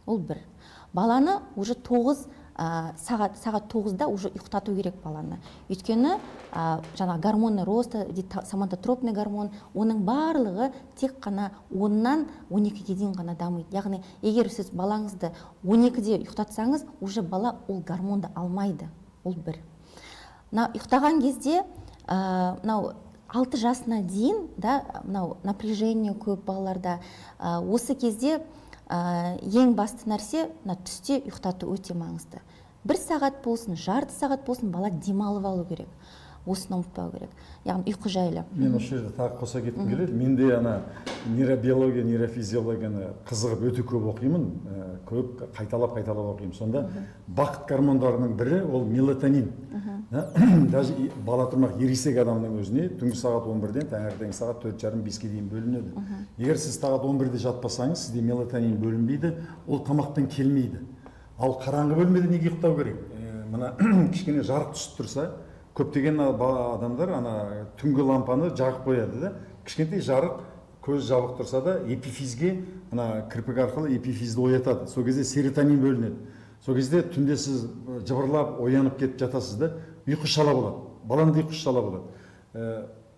Speaker 5: Ол бір. Баланы уже 9 сағат, сағат 9-да уже ұйықтату керек баланы. Өйткені жаңағы гормоны роста дейді, соматотропный гормон, оның барлығы тек қана 10-нан 12-ге дейін ғана дамиды. Яғни егер сіз балаңызды 12-де ұйықтатсаңыз, уже бала ол гормонды алмайды. Ол бір. Мына ұйықтаған кезде, мынау 6 жасына дейін да мынау напряжение көп балаларда. Осы кезде ең басты нәрсе мына түсте ұйықтату өте маңызды. Бір сағат болсын, жарты сағат болсын, бала демалып алу керек. Осыны ұмытпау керек. Яғни ұйқы жайлы.
Speaker 1: Мен осы жерде тағы қоса кеткім келеді. Мен де ана нейробиология, нейрофизиологияны қызығып өте көп оқимын, көп қайталап қайталап оқимын. Сонда бақыт гормондарының бірі ол мелатонин. Да, даже бала тұрмақ, ересек адамның өзіне түнгі сағат 11-ден таңертеңгі сағат 4:30-5-ке дейін бөлінеді. Егер сіз сағат 11-де жатпасаңыз, сізде мелатонин бөлінбейді, ол тамақпен келмейді. Ал қараңғы бөлмеде неге ұйықтау керек? Мына кішкене жарық түсіп тұрса, көптеген адамдар ана түнгі лампаны жағып қояды да, кішкентай жарық. Көз жабық тұрса да, эпифизге, мына кірпік арқылы эпифизді оятады. Сол кезде серотонин бөлінеді. Сол кезде түнде сіз жыбырлап оянып кетіп жатасыз да, ұйқы шала болады, баланың да ұйқысы шала болады.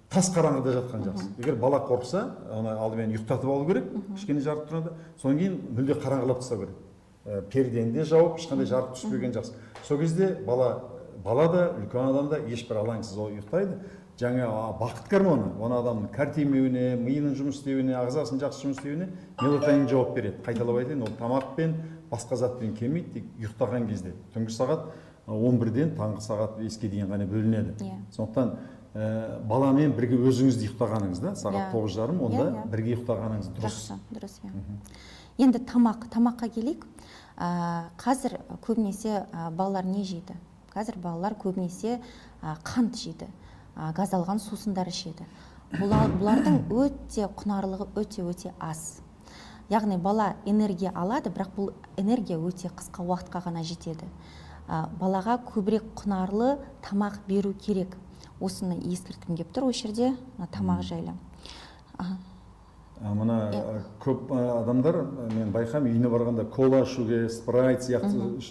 Speaker 1: Тас қараңғыда жатқан жақсы. Егер бала қорықса, оны алдымен ұйықтатып алу керек, кішкене жарық тұрады, содан кейін мүлде қараңғылап тастау керек. Пердені де жауып, ешқандай жарық түспеген жақсы. Сол кезде бала да, үлкен адам да ешбір алаңсыз ол ұйықтайды. Жаңа бақыт гормоны, оны адамның кәртеймеуіне, миының жұмыс істеуіне, ағзасының жақсы жұмыс істеуіне мелатонин жауап береді. Қайталап айтайын, ол тамақпен, басқа затпен келмейді, тек ұйықтаған кезде түнгі сағат 11-ден таңғы сағат 5-ке дейін ғана бөлінеді. Сондықтан баламен бірге өзіңіз де ұйықтағаныңыз да, сағат 9:30, онда
Speaker 5: Иә, иә.
Speaker 1: бірге ұйықтағаныңыз дұрыс.
Speaker 5: Жақсы, дұрыс, иә. Енді тамаққа келейік. Қазір көбінесе балалар не жейді? Қазір балалар көбінесе қант жейді, газдалған сусындар ішеді. Бұлардың өте құнарлығы өте өте аз. Яғни бала энергия алады, бірақ бұл энергия өте қысқа уақытқа ғана жетеді. Балаға көбірек құнарлы тамақ беру керек. Осыны ескерткім келіп тұр осы жерде, мына тамақ жайлы.
Speaker 1: Мына көп адамдар, мен байқаймын, үйіне барғанда кола ішуге, спрайт сияқты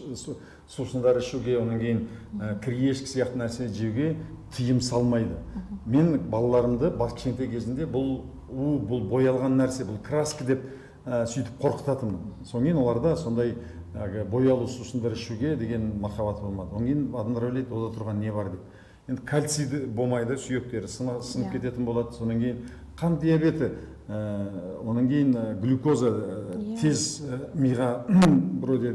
Speaker 1: сусындар ішуге, одан кейін кириешки сияқты нәрсе жеуге тыйым салмайды. Мен балаларымды бас кішкентай кезінде бұл у, бұл боялған нәрсе, бұл краска деп сөйтіп қорқытатынмын. Содан кейін оларда сондай әлгі боялу сусындар ішуге деген махаббат болмады. Одан кейін адамдар ойлайды, онда тұрған не бар деп. Енді кальций болмайды, сүйектері сынып кететін болады. Содан кейін қант диабеті, одан кейін глюкоза тез миға вроде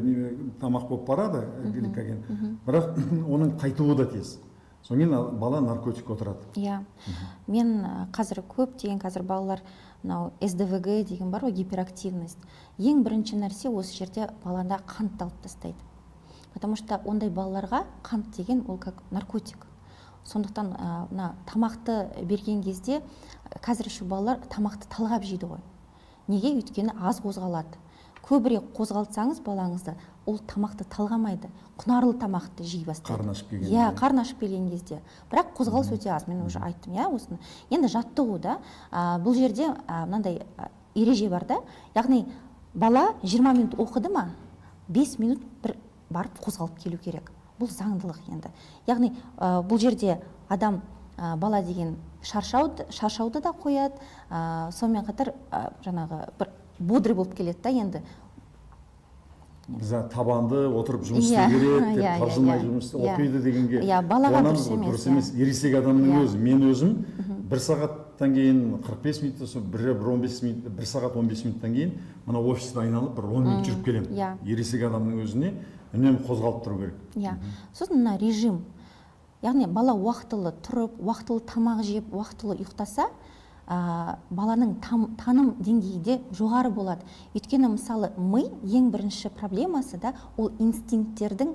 Speaker 1: тамақ болып барады, гликоген, бірақ оның қайтуы да тез. Содан кейін бала наркотикке отырады.
Speaker 5: Иә, мен қазір көптеген қазір балалар, мынау СДВГ деген бар ғой, гиперактивность, ең бірінші нәрсе осы жерде балада қантты алып тастайды, потому что ондай балаларға қант деген ол как наркотик. Сондықтан мына тамақты берген кезде, қазір еще балалар тамақты талғап жейді ғой. Неге? Өйткені аз қозғалады. Көбірек қозғалтсаңыз балаңызды, ол тамақты талғамайды, құнарлы тамақты жей бастайды.
Speaker 1: Қарны ашып келген
Speaker 5: Иә,
Speaker 1: кезде.
Speaker 5: Қарны ашып келген кезде. Бірақ қозғалыс өте аз, мен уже айттым, иә, осыны. Енді жаттығу да, бұл жерде мынандай ереже бар да, яғни бала 20 минут оқыды ма, 5 минут бір барып қозғалып келу керек. Бұл заңдылық енді. Яғни бұл жерде адам, бала деген шаршауды да қояды, сонымен қатар жаңағы бір бодрый болып келеді да енді.
Speaker 1: Біз табанды отырып жұмыс
Speaker 5: Иә,
Speaker 1: істеу керек деп,
Speaker 5: иә, иә,
Speaker 1: тапжылмай
Speaker 5: иә.
Speaker 1: жұмыс
Speaker 5: Иә.
Speaker 1: оқиды дегенге
Speaker 5: Иә, балаға
Speaker 1: қуанамыз
Speaker 5: дұрыс
Speaker 1: ғой,
Speaker 5: емес,
Speaker 1: дұрыс
Speaker 5: иә.
Speaker 1: емес. Ересек адамның өзі, мен өзім бір сағаттан кейін, 45 минуттан соң, бір 15 минут, бір сағат 15 минуттан кейін мына офисті айналып бір 10 минут жүріп келемін. Ересек адамның өзіне үнемі қозғалып тұру керек.
Speaker 5: Иә, сосын мына режим, яғни бала уақытылы тұрып, уақытылы тамақ жеп, уақытылы ұйықтаса, баланың таным деңгейі де жоғары болады. Өйткені, мысалы, ми ең бірінші проблемасы да ол инстинкттердің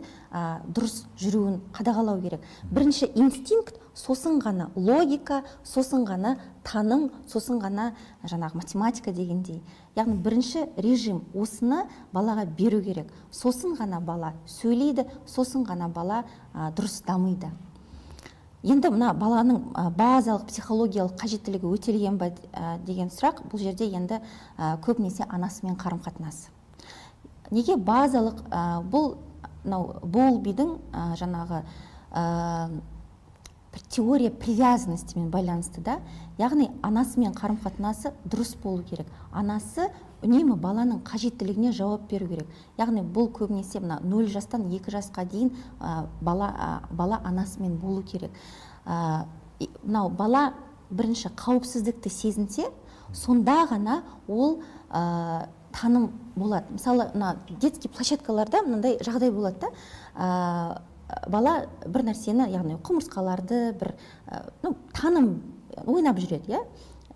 Speaker 5: дұрыс жүруін қадағалау керек. Бірінші инстинкт, сосын ғана логика, сосын ғана таным, сосын ғана жаңағы математика дегендей. Яғни бірінші режим, осыны балаға беру керек, сосын ғана бала сөйлейді, сосын ғана бала дұрыс дамиды. Енді мына баланың базалық психологиялық қажеттілігі өтелген ба деген сұрақ. Бұл жерде енді көбінесе анасымен қарым қатынасы. Неге базалық? Бұл мынау Боулбидің жаңағы бір теория привязанности мен байланысты да. Яғни анасымен қарым қатынасы дұрыс болу керек, анасы үнемі баланың қажеттілігіне жауап беру керек. Яғни бұл көбінесе мына 0 жастан 2 жасқа дейін бала анасымен болу керек. Мынау бала бірінші қауіпсіздікті сезінсе, сонда ғана ол таным болады. Мысалы, мына детский площадкаларда мынандай жағдай болады да, бала бір нәрсені, яғни құмырсқаларды бір ну, таным ойнап жүреді, иә,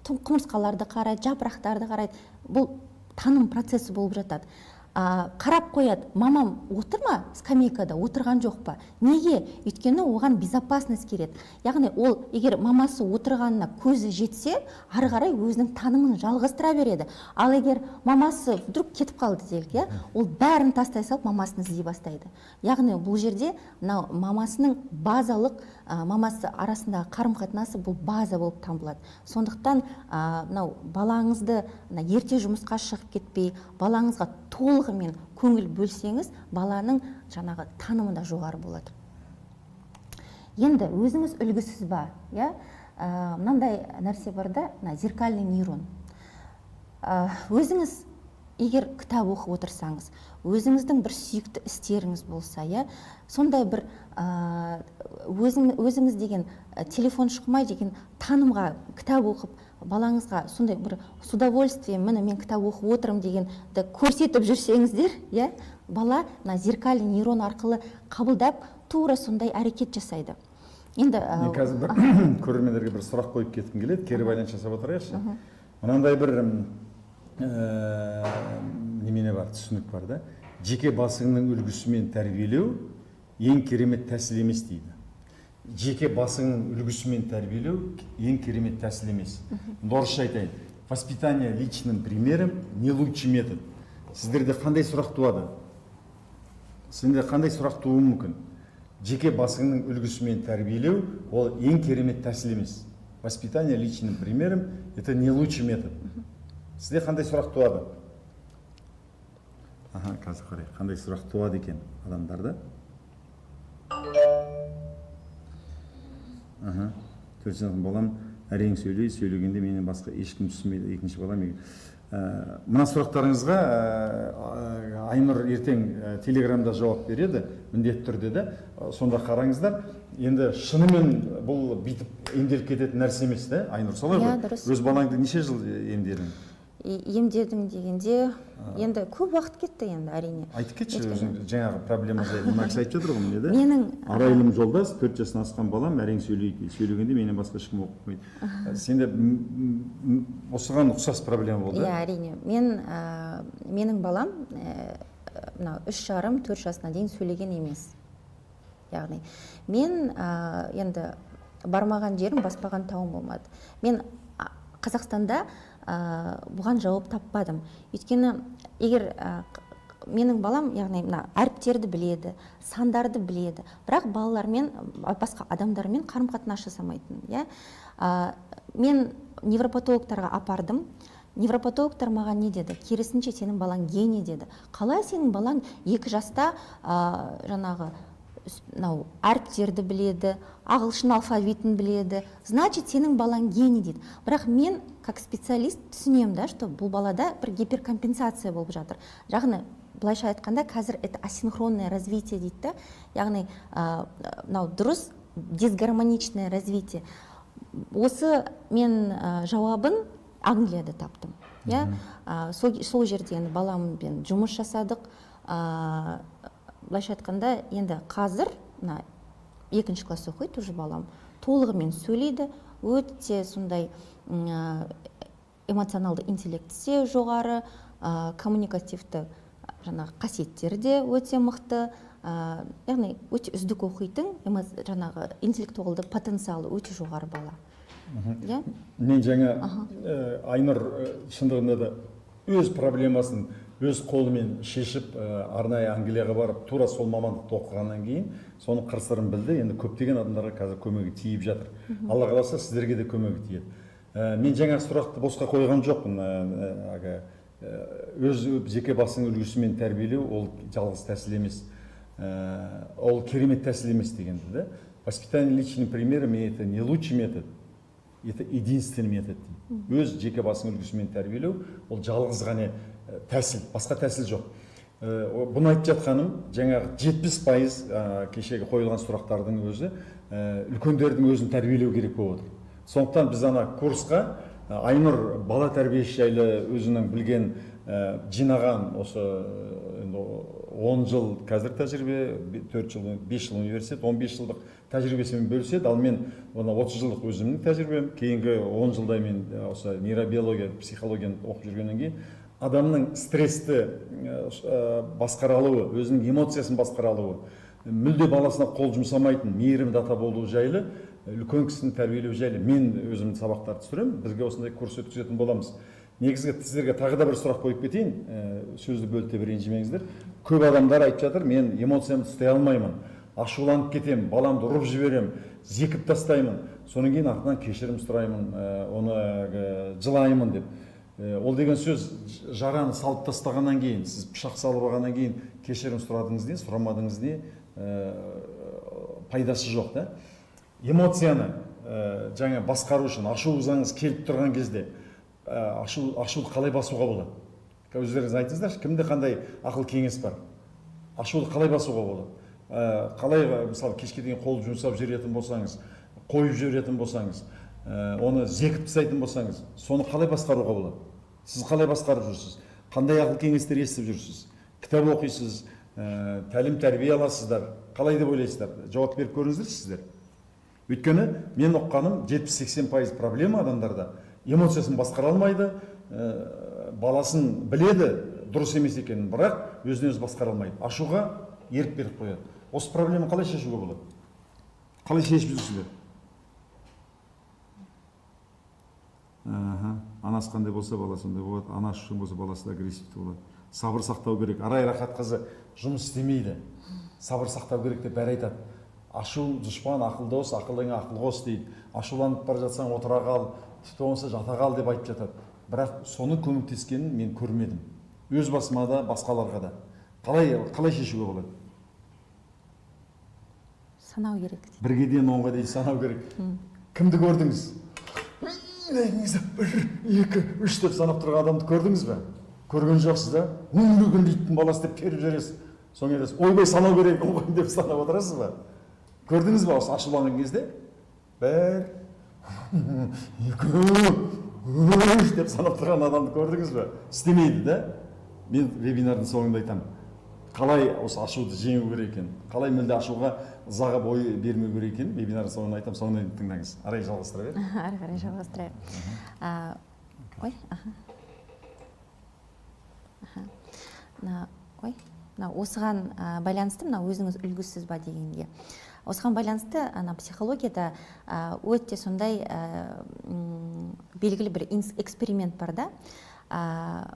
Speaker 5: құмырсқаларды қарайды, жапырақтарды қарайды, бұл таным процесі болып жатады. Қарап қояды, мамам отыр ма скамейкада, отырған жоқ па. Неге? Өйткені оған безопасность керек. Яғни ол егер мамасы отырғанына көзі жетсе, ары қарай өзінің танымын жалғастыра береді. Ал егер мамасы вдруг кетіп қалды делік, иә, ол бәрін тастай салып, мамасын іздей бастайды. Яғни бұл жерде мынау мамасының базалық мамасы арасындағы қарым қатынасы бұл база болып табылады. Сондықтан мынау балаңызды мына ерте жұмысқа шығып кетпей, балаңызға толығымен көңіл бөлсеңіз, баланың жаңағы танымы да жоғары болады. Енді өзіңіз үлгісіз ба, иә? Мынандай нәрсе бар да, мына зеркальный нейрон. Өзіңіз егер кітап оқып отырсаңыз, өзіңіздің бір сүйікті істеріңіз болса, иә, сондай бір өзіңіз деген телефон шықмай деген танымға кітап оқып, балаңызға сондай бір с удовольствием, міне, мен кітап оқып отырмын дегенді көрсетіп жүрсеңіздер, иә, бала мына зеркальный нейрон арқылы қабылдап, тура сондай әрекет жасайды. Енді
Speaker 1: Мен қазір бір көрермендерге бір сұрақ қойып кеткім келеді, кері байланыс жасап отырайықшы. Мынандай бір немене бар, түсінік бар да: жеке басыңның үлгісімен тәрбиелеу ең керемет тәсіл емес дейді. Жеке басыңның үлгісімен тәрбиелеу ең керемет тәсіл емес. Енді орысша айтайын: воспитание личным примером не лучший метод. Сіздерде қандай сұрақ туады? Сенде қандай сұрақ тууы мүмкін? Жеке басыңның үлгісімен тәрбиелеу ол ең керемет тәсіл емес. Воспитание личным примером — это не лучший метод. Сізде қандай сұрақ туады? Аха, қазір қарайық, қандай сұрақ туады екен адамдарда. Аха, 4 жасар балам әрең сөйлейді, сөйлегенде менен басқа ешкім түсінбейді. Екінші балам мына сұрақтарыңызға Айнұр ертең телеграмда жауап береді міндетті түрде де. Сонда қараңыздар. Енді шынымен бұл бүйтіп емделіп кететін нәрсе емес та, Айнұр, солай
Speaker 5: Иә,
Speaker 1: ғой?
Speaker 5: Дұрыс.
Speaker 1: Өз балаңды неше жыл емдедің?
Speaker 5: Емдедім дегенде, енді көп уақыт кетті енді, әрине.
Speaker 1: Айтып кетші.
Speaker 5: Өйткені-
Speaker 1: Өзің жаңағы проблема жайлы мына кісі айтып жатыр ғой, міне да.
Speaker 5: Менің
Speaker 1: Арайлым жолдас, 4 жастан асқан балам әрең сөйлейді, сөйлегенде менен басқа ешкім оқымайды. Сенде осыған ұқсас проблема болды?
Speaker 5: Иә, әрине. Мен менің балам мынау 3,5-4 жасына дейін сөйлеген емес. Яғни мен енді бармаған жерім, баспаған тауым болмады. Мен Қазақстанда бұған жауап таппадым. Өйткені егер менің балам, яғни мына әріптерді біледі, сандарды біледі, бірақ балалармен, басқа адамдармен қарым қатынас жасамайтын, иә. Мен невропатологтарға апардым. Невропатологтар маған не деді? Керісінше, сенің балаң гений деді. Қалай сенің балаң 2 жаста жаңағы мынау әріптерді біледі, ағылшын алфавитін біледі, значит, сенің балаң гений дейді. Бірақ мен как специалист түсінемін да, что бұл балада бір гиперкомпенсация болып жатыр. Яғни былайша айтқанда, қазір это асинхронное развитие дейді да, яғни мынау дұрыс дисгармоничное развитие. Осы мен жауабын Англияда таптым, иә. Сол жерде енді баламмен жұмыс жасадық. Былайша айтқанда, енді қазір мына екінші класс оқиды уже балам, толығымен сөйлейді, өте сондай эмоционалды интеллектісі де жоғары, коммуникативті жаңағы қасиеттері де өте мықты, яғни өте үздік оқитын, жаңағы интеллектуалды потенциалы өте жоғары бала, иә.
Speaker 1: Мен жаңа Айнұр шындығында да өз проблемасын өз қолымен шешіп, арнайы Англияға барып, тура сол мамандықты оқығаннан кейін соның қыр сырын білді. Енді көптеген адамдарға қазір көмегі тиіп жатыр. Алла қаласа, сіздерге де көмегі тиеді. Мен жаңағы сұрақты босқа қойған жоқпын. Әлгі, өз жеке басының үлгісімен тәрбиелеу ол жалғыз тәсіл емес, ол керемет тәсіл емес дегенді да. Воспитание личным примером — это не лучший метод, это единственный метод дейді. Өз жеке басының үлгісімен тәрбиелеу ол жалғыз ғана тәсіл, басқа тәсіл жоқ. Бұны айтып жатқаным, жаңағы 70%, кешегі қойылған сұрақтардың өзі, үлкендердің өзін тәрбиелеу керек болып отыр. Сондықтан біз ана курсқа Айнұр бала тәрбиесі жайлы өзінің білген, жинаған осы енді 10 жыл қазір тәжірибе, 4 жыл, 5 жыл университет, 15 жылдық тәжірибесімен бөліседі. Ал мен мына 30 жылдық өзімнің тәжірибем, кейінгі 10 жылдай мен осы нейробиология, психологияны оқып жүргеннен кейін адамның стрессті басқара алуы, өзінің эмоциясын басқара алуы, мүлде баласына қол жұмсамайтын мейірімді ата болуы жайлы, үлкен кісіні тәрбиелеу жайлы мен өзім сабақтар түсіремін. Бізге осындай курс өткізетін боламыз. Негізгі сіздерге тағы да бір сұрақ қойып кетейін, сөзді бөлді деп ренжімеңіздер. Көп адамдар айтып жатыр: мен эмоциямды ұстай алмаймын. Ашуланып кетемін, баламды ұрып жіберемін, зекіп тастаймын, содан кейін артынан кешірім сұраймын, оны жылаймын деп. Ол деген сөз, жараны салып тастағаннан кейін, сіз пышақ салып алғаннан кейін кешірім сұрадыңыз не, сұрамадыңыз не, пайдасы жоқ та. Эмоцияны жаңа басқару үшін, ашу ызаңыз келіп тұрған кезде ашуды қалай басуға болады? Өздеріңіз айтыңыздаршы, кімде қандай ақыл кеңес бар? Ашуды қалай басуға болады? Қалай, мысалы, кешке дейін қол жұмсап жүретін болсаңыз, қойып жіберетін болсаңыз, оны зекіп тастайтын болсаңыз, соны қалай басқаруға болады? Сіз қалай басқарып жүрсіз? Қандай ақыл кеңестер естіп жүрсіз? Кітап оқисыз, тәлім тәрбие аласыздар. Қалай деп ойлайсыздар? Жауап беріп көріңіздерші сіздер. Өйткені мен ұққаным, 70-80% проблема адамдарда эмоциясын басқара алмайды, баласын біледі дұрыс емес екенін, бірақ өзін өзі басқара алмайды. Ашуға ерік беріп қояды. Осы проблеманы қалай шешуге болады? Қалай шешіп жүрсіздер? Аха, анасы қандай болса, баласы сондай болады. Ана ашушаң болса, баласы да агрессивті болады. Сабыр сақтау керек. Арай Рахатқызы жұмыс істемейді. Сабыр сақтау керек деп бәрі айтады. Ашу дұшпан, ақыл дос, ақылыңа ақыл қос дейді. Ашуланып бара жатсаң, отыра қал, тіпті болмаса жата қал деп айтып жатады. Бірақ соны көмектескенін мен көрмедім. Өз басыма да, басқаларға да. Қалай шешуге болады?
Speaker 5: Санау керек дейді.
Speaker 1: 1-ге дейін, 10-ға дейін санау керек. Кімді көрдіңіз? 1, 2, 3 деп санап тұрған адамды көрдіңіз бе? Көрген жоқсыз да? Өңіреген иттің баласы деп періп жібересіз. Соң айтасыз, ойбай санау керек, ойбай деп санап отырасыз ба? Көрдіңіз бе осы ашуланған кезде? 1, 2, 3 деп санап тұрған адамды көрдіңіз бе? Істемейді да? Мен вебинардың соңында айтамын. Қалай осы ашуды жеңу керек екен? Қалай мүлде ашуға, ызаға бой бермеу керек екен? Вебинардың соңында айтамын, соңына дейін тыңдаңыз. Арай жалғастыра бер.
Speaker 5: Ары қарай жалғастырайық. Ой, аха. Аха. Мына, ой, мына осыған байланысты, мына өзіңіз үлгісіз ба дегенге. Осыған байланысты ана психологияда өте сондай белгілі бір эксперимент бар да.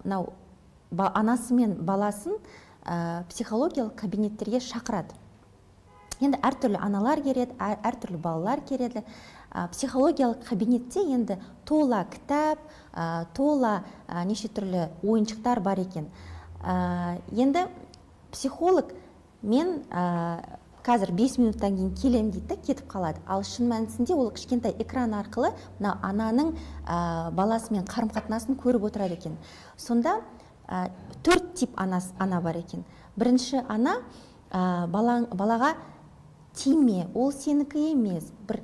Speaker 5: Мынау анасы мен баласын психологиялық кабинеттерге шақырады. Енді әртүрлі аналар келеді, әртүрлі балалар келеді. Психологиялық кабинетте енді тола кітап, тола неше түрлі ойыншықтар бар екен. Енді психолог мен қазір 5 минуттан кейін келем дейді да, кетіп қалады. Ал шын мәнісінде ол кішкентай экран арқылы мына ананың баласымен қарым-қатынасын көріп отырады екен. Сонда 4 тип ана бар екен. Бірінші ана, балаға тиме, ол сенікі емес, бір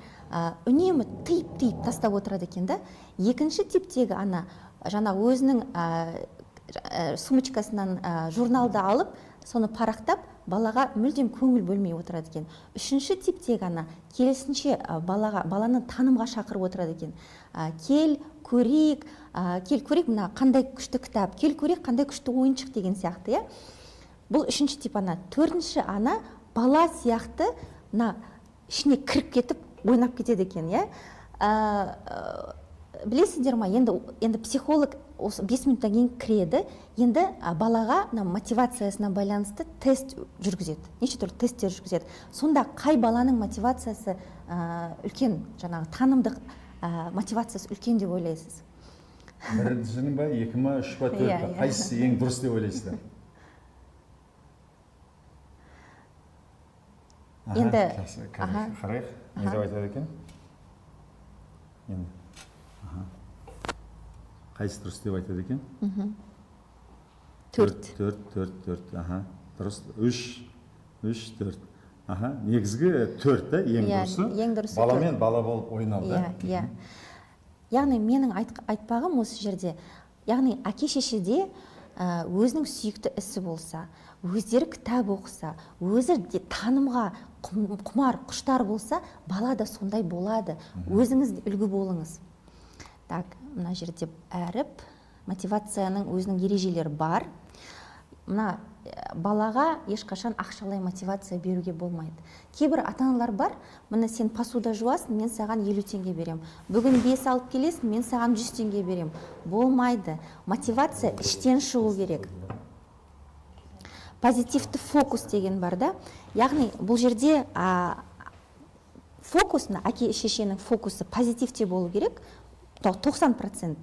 Speaker 5: үнемі тыйып-тыйып тастап отырады екен да. Екінші типтегі ана жаңа өзінің сумочкасынан журналды алып, соны парақтап, балаға мүлдем көңіл бөлмей отырады екен. Үшінші типтегі ана келісінше, баланы танымға шақырып отырады екен. Кел көрейік, кел көрейік мына қандай күшті кітап, кел көрейік қандай күшті ойыншық деген сияқты, иә. Бұл үшінші тип ана. Төртінші ана бала сияқты мына ішіне кіріп кетіп ойнап кетеді екен, иә. Білесіздер ма, енді психолог осы 5 минуттан кейін кіреді, енді балаға мына мотивациясына байланысты тест жүргізеді, неше түрлі тесттер жүргізеді. Сонда қай баланың мотивациясы үлкен, жаңағы танымдық мотивациясы үлкен деп ойлайсыз?
Speaker 1: Біріншінің ба, 2 ма, 3 па, 4 па? Қайсысы ең дұрыс деп ойлайсыздар?
Speaker 5: Енді,
Speaker 1: Жақсы, қазір қарайық. Не деп айтады екен? Енді. Қайсысы дұрыс деп айтады екен?
Speaker 5: 4.
Speaker 1: 4, 4, 4. Аха. Дұрыс. 3, 3, 4. Аха. Негізгі 4 да, ең
Speaker 5: Иә,
Speaker 1: дұрысы.
Speaker 5: ең дұрысы
Speaker 1: Баламен
Speaker 5: төрт.
Speaker 1: бала болып ойнау, да?
Speaker 5: Иә, иә. Яғни менің айтпағым осы жерде, яғни әке шешеде өзінің сүйікті ісі болса, өздері кітап оқыса, өзі де танымға құмар, құштар болса, бала да сондай болады. Өзіңіз үлгі болыңыз. Так, мына жерде әріп, мотивацияның өзінің ережелері бар. Мына балаға ешқашан ақшалай мотивация беруге болмайды. Кейбір ата-аналар бар, міне сен посуда жуасың, мен саған 50 теңге берем. Бүгін 5 алып келесің, мен саған 100 теңге берем. Болмайды. Мотивация іштен шығу керек. Позитивті фокус деген бар да. Яғни бұл жерде фокус, мына әке шешенің фокусы позитивте болу керек 90%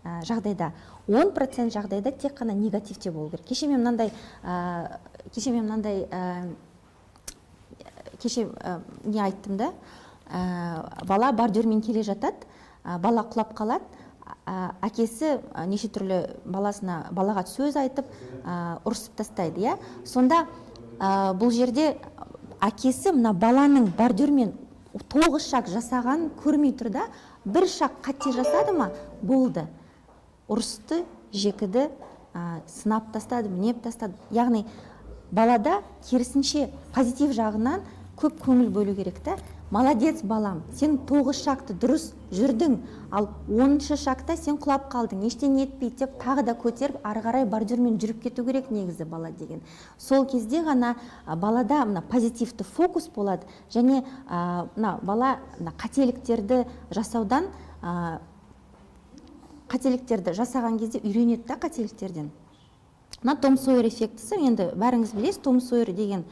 Speaker 5: жағдайда, 10% жағдайда тек қана негативте болу керек. Кеше мен мынандай кеше не айттым да, бала бордюрмен келе жатады, бала құлап қалады, әкесі неше түрлі баласына, балаға сөз айтып, ұрысып тастайды, иә. Сонда бұл жерде әкесі мына баланың бордюрмен 9 шаг жасағанын көрмей тұр да. Бір шаг қате жасады ма, болды, ұрысты, жекіді, сынап тастады, мінеп тастады. Яғни балада керісінше позитив жағынан көп көңіл бөлу керек та. «Молодец, балам, сен 9 шагты дұрыс жүрдің, ал 10-шы шагта сен құлап қалдың, ештеңе етпейді», – деп тағы да көтеріп, ары қарай бордюрмен жүріп кету керек негізі бала деген. Сол кезде ғана балада мына позитивті фокус болады және мына бала мына қателіктерді жасаудан, қателіктерді жасаған кезде үйренеді да қателіктерден. Мына Том Сойер эффектісі, енді бәріңіз білесіз Том Сойер деген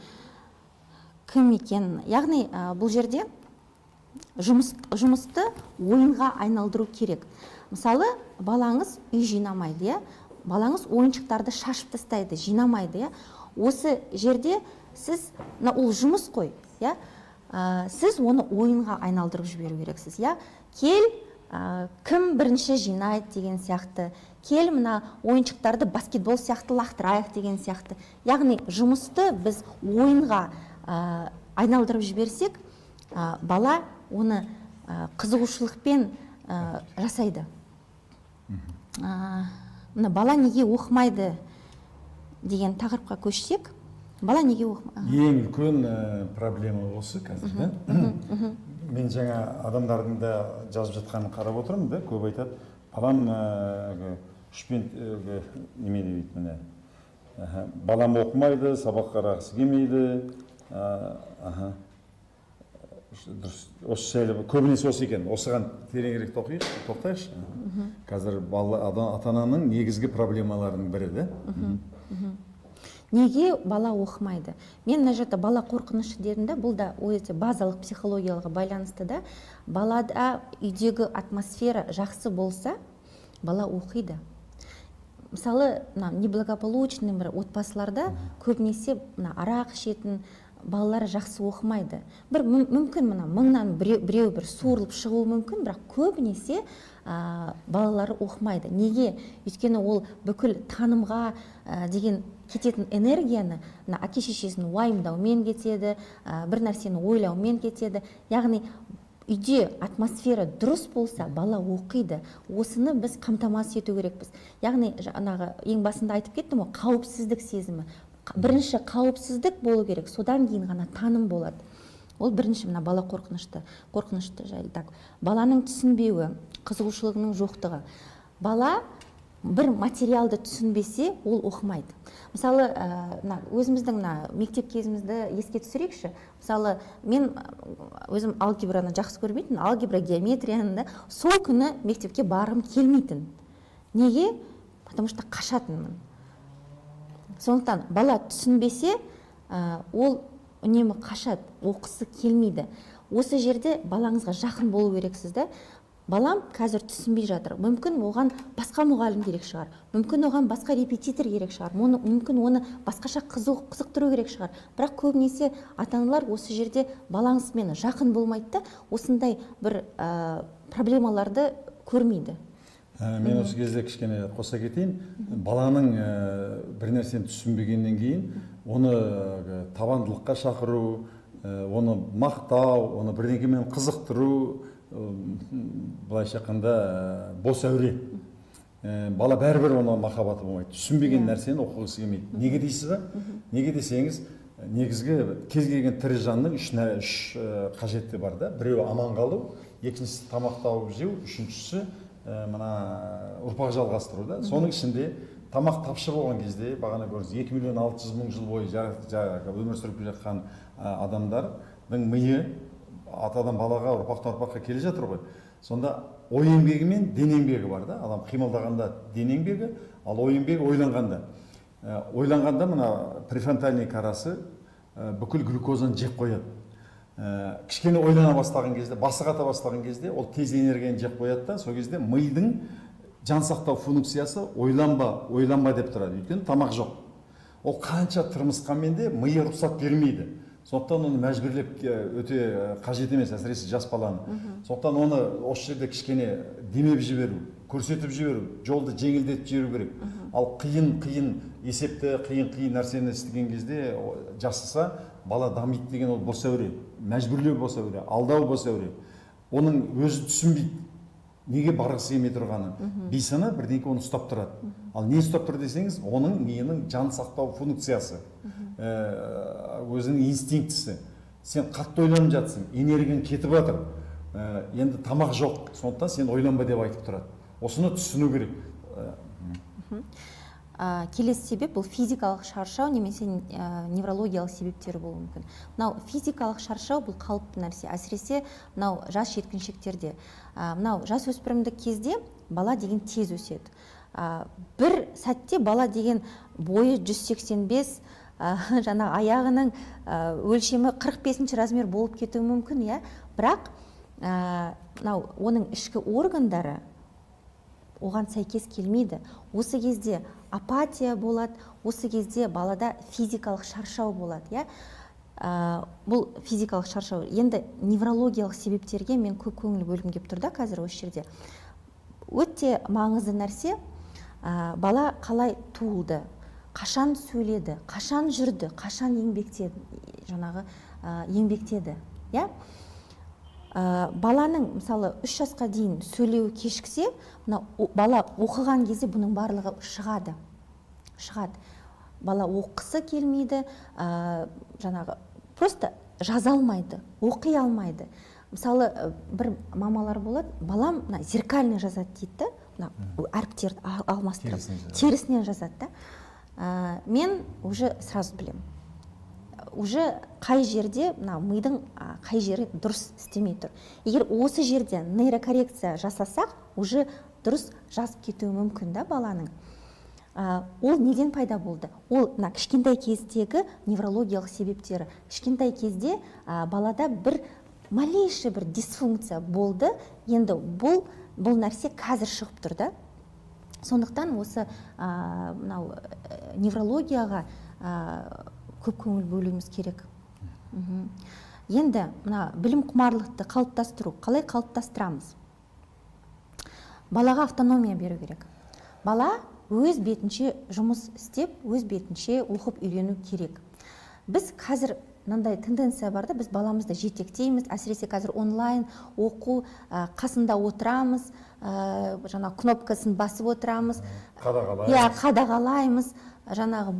Speaker 5: кім екенін. Яғни бұл жерде жұмысты ойынға айналдыру керек. Мысалы, балаңыз үй жинамайды, иә, балаңыз ойыншықтарды шашып тастайды, жинамайды, иә. Осы жерде сіз мына ол жұмыс қой, иә, сіз оны ойынға айналдырып жіберу керексіз, иә. «Кел, кім бірінші жинайды» деген сияқты, «Кел, мына ойыншықтарды баскетбол сияқты лақтырайық» деген сияқты. Яғни жұмысты біз ойынға айналдырып жіберсек, бала оны қызығушылықпен жасайды. Мына «Бала неге оқымайды» деген тақырыпқа көшсек, бала неге оқымайды?
Speaker 1: Ең үлкен проблема осы қазір да. Мен жаңа адамдардың да жазып жатқанын қарап отырмын да, көп айтады: «Балам әлгі үшпен әлгі неме дейді, міне, аха, балам оқымайды, сабаққа барғысы келмейді». Аха, дұрыс, осы жайлы көбінесе осы екен. Осыған тереңірек тоқтайықшы. Қазір бала, ата ананың негізгі проблемаларының бірі да.
Speaker 5: Неге бала оқымайды? Мен мына жақта бала қорқынышы дедім да, бұл да өте базалық психологияға байланысты да. Балада үйдегі атмосфера жақсы болса, бала оқиды. Мысалы, мына неблагополучный бір отбасыларда көбінесе мына арақ ішетін балалар жақсы оқымайды. Бір мүмкін мына мыңнан біреу бір суырылып шығуы мүмкін, бірақ көбінесе балалары оқымайды. Неге? Өйткені ол бүкіл танымға деген кететін энергияны мына әке шешесін уайымдаумен кетеді, бір нәрсені ойлаумен кетеді. Яғни үйде атмосфера дұрыс болса, бала оқиды. Осыны біз қамтамасыз ету керекпіз. Яғни жаңағы ең басында айтып кеттім ғой, қауіпсіздік сезімі. Бірінші қауіпсіздік болу керек, содан кейін ғана таным болады. Ол бірінші мына бала қорқынышты жайлы. Так, баланың түсінбеуі, қызығушылығының жоқтығы. Бала бір материалды түсінбесе, ол оқымайды. Мысалы, мына өзіміздің мына мектеп кезімізді еске түсірейікші. Мысалы, мен өзім алгебраны жақсы көрмейтін, алгебра, геометрияны да. Сол күні мектепке барғым келмейтін. Неге? Потому что қашатынмын. Сондықтан бала түсінбесе, ол үнемі қашады, оқысы келмейді. Осы жерде балаңызға жақын болу керексіз да. «Балам қазір түсінбей жатыр, мүмкін, оған басқа мұғалім керек шығар, мүмкін, оған басқа репетитор керек шығар, мүмкін, оны басқаша қызықтыру керек шығар». Бірақ көбінесе ата аналар осы жерде балаңызбен жақын болмайды да, осындай бір проблемаларды көрмейді.
Speaker 1: Мен осы кезде кішкене қоса кетейін. Баланың бір нәрсені түсінбегеннен кейін оны табандылыққа шақыру, оны мақтау, оны бірдеңемен қызықтыру, былайша айтқанда, бос әуре. Бала бәрібір оны махаббаты болмайды, түсінбеген нәрсені оқығысы келмейді. Неге дейсіз ба? Неге десеңіз, негізгі кез келген тірі жанның үш қажеті бар да: біреуі аман қалу, екіншісі тамақ тауып жеу, үшіншісі мына ұрпақ жалғастыру да. Соның ішінде тамақ тапшы болған кезде, бағана көрдіңіз, 2 миллион 600 мың жыл бойы өмір сүріп келе жатқан адамдардың миы атадан балаға, ұрпақтан ұрпаққа келе жатыр ғой. Сонда ой еңбегі мен дене еңбегі бар да. Адам қимылдағанда дене еңбегі, ал ой еңбегі ойланғанда. Ойланғанда мына префронтальный корасы бүкіл глюкозаны жеп қояды. Кішкене ойлана бастаған кезде, басы қата бастаған кезде, ол тез энергияны жеп қояды да, сол кезде мидың жан сақтау функциясы «ойланба, ойланба» деп тұрады, өйткені тамақ жоқ. Ол қанша тырмысқанмен де, миы рұқсат бермейді. Сондықтан оны мәжбүрлеп өте қажет емес, әсіресе жас баланы. Сондықтан оны осы жерде кішкене демеп жіберу, көрсетіп жіберу, жолды жеңілдетіп жіберу керек. Ал қиын қиын есепті, қиын қиын нәрсені істеген кезде жасаса, бала дамиды деген ол бос әуре, мәжбүрлеу бос әуре, алдау бос әуре. Оның өзі түсінбейді неге барғысы келмей тұрғанын. Бейсана бірдеңке оны ұстап тұрады. Ал не ұстап тұр десеңіз, оның миының жан сақтау функциясы, өзінің инстинктісі: сен қатты ойланып жатсың, энергияң кетіп жатыр, енді тамақ жоқ, сондықтан сен ойланба деп айтып тұрады. Осыны түсіну керек.
Speaker 5: Келесі себеп — бұл физикалық шаршау немесе неврологиялық себептері болуы мүмкін. Мынау физикалық шаршау — бұл қалыпты нәрсе, әсіресе мынау жас жеткіншектерде. Мынау жасөспірімдік кезде бала деген тез өседі. Бір сәтте бала деген бойы 185, жаңа аяғының өлшемі 45 размер болып кетуі мүмкін, иә. Бірақ мынау оның ішкі органдары оған сәйкес келмейді. Осы кезде апатия болады, осы кезде балада физикалық шаршау болады, иә. Бұл физикалық шаршау. Енді неврологиялық себептерге мен көп көңіл бөлгім келіп тұр да қазір. Осы жерде өте маңызды нәрсе: бала қалай туылды, қашан сөйледі, қашан жүрді, қашан еңбектеді, жаңағы еңбектеді, иә. Баланың, мысалы, 3 жасқа дейін сөйлеуі кешіксе, мына бала оқыған кезде бұның барлығы шығады, шығады. Бала оққысы келмейді, жаңағы просто жаза алмайды, оқи алмайды. Мысалы, бір мамалар болады: «Балам мына зеркально жазады», — дейді да, мына әріптерді алмастырып
Speaker 1: Терісінен жазады.
Speaker 5: Терісінен жазады да. Мен уже сразу білемін уже қай жерде мына мидың қай жері дұрыс істемей тұр. Егер осы жерде нейрокоррекция жасасақ, уже дұрыс жазып кетуі мүмкін да баланың. Ол неден пайда болды? Ол мына кішкентай кездегі неврологиялық себептері. Кішкентай кезде балада бір малейший бір дисфункция болды, енді бұл нәрсе қазір шығып тұр да. Сондықтан осы мынау неврологияға көп көңіл бөлуіміз керек. Енді мына білім құмарлықты қалыптастыру. Қалай қалыптастырамыз? Балаға автономия беру керек. Бала өз бетінше жұмыс істеп, өз бетінше оқып үйрену керек. Біз қазір мынандай тенденция бар да, біз баламызды жетектейміз, әсіресе қазір онлайн оқу, қасында отырамыз, жаңа кнопкасын басып отырамыз.
Speaker 1: Қадағалаймыз.
Speaker 5: Иә, қадағалаймыз. Жаңағы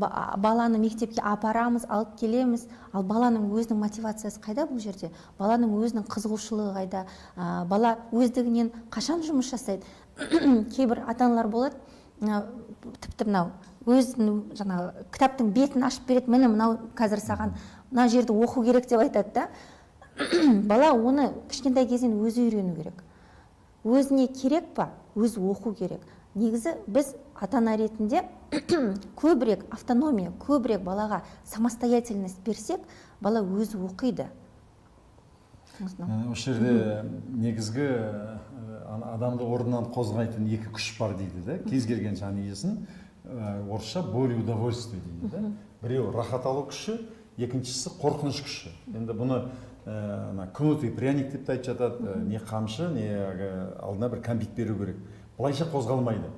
Speaker 5: баланы мектепке апарамыз, алып келеміз. Ал баланың өзінің мотивациясы қайда бұл жерде? Баланың өзінің қызығушылығы қайда? Бала өздігінен қашан жұмыс жасайды? Кейбір ата аналар болады, тіпті мынау өзінің жаңағы кітаптың бетін ашып береді: «Міне, мынау қазір саған мына жерді оқу керек», — деп айтады да. Бала оны кішкентай кезінен өзі үйрену керек. Өзіне керек па, өзі оқу керек. Негізі біз ата ана ретінде көбірек автономия, көбірек балаға самостоятельность берсек, бала өзі оқиды. Осыны.
Speaker 1: Осы жерде негізгі адамды орнынан қозғайтын екі күш бар дейді да кез келген жан иесін. Орысша боль и удовольствие дейді да. Біреуі рахат алу күші, екіншісі қорқыныш күші. Енді бұны ана кнут и пряник деп те айтып жатады. Не қамшы, не алдына бір кәмпит беру керек, былайша қозғалмайды.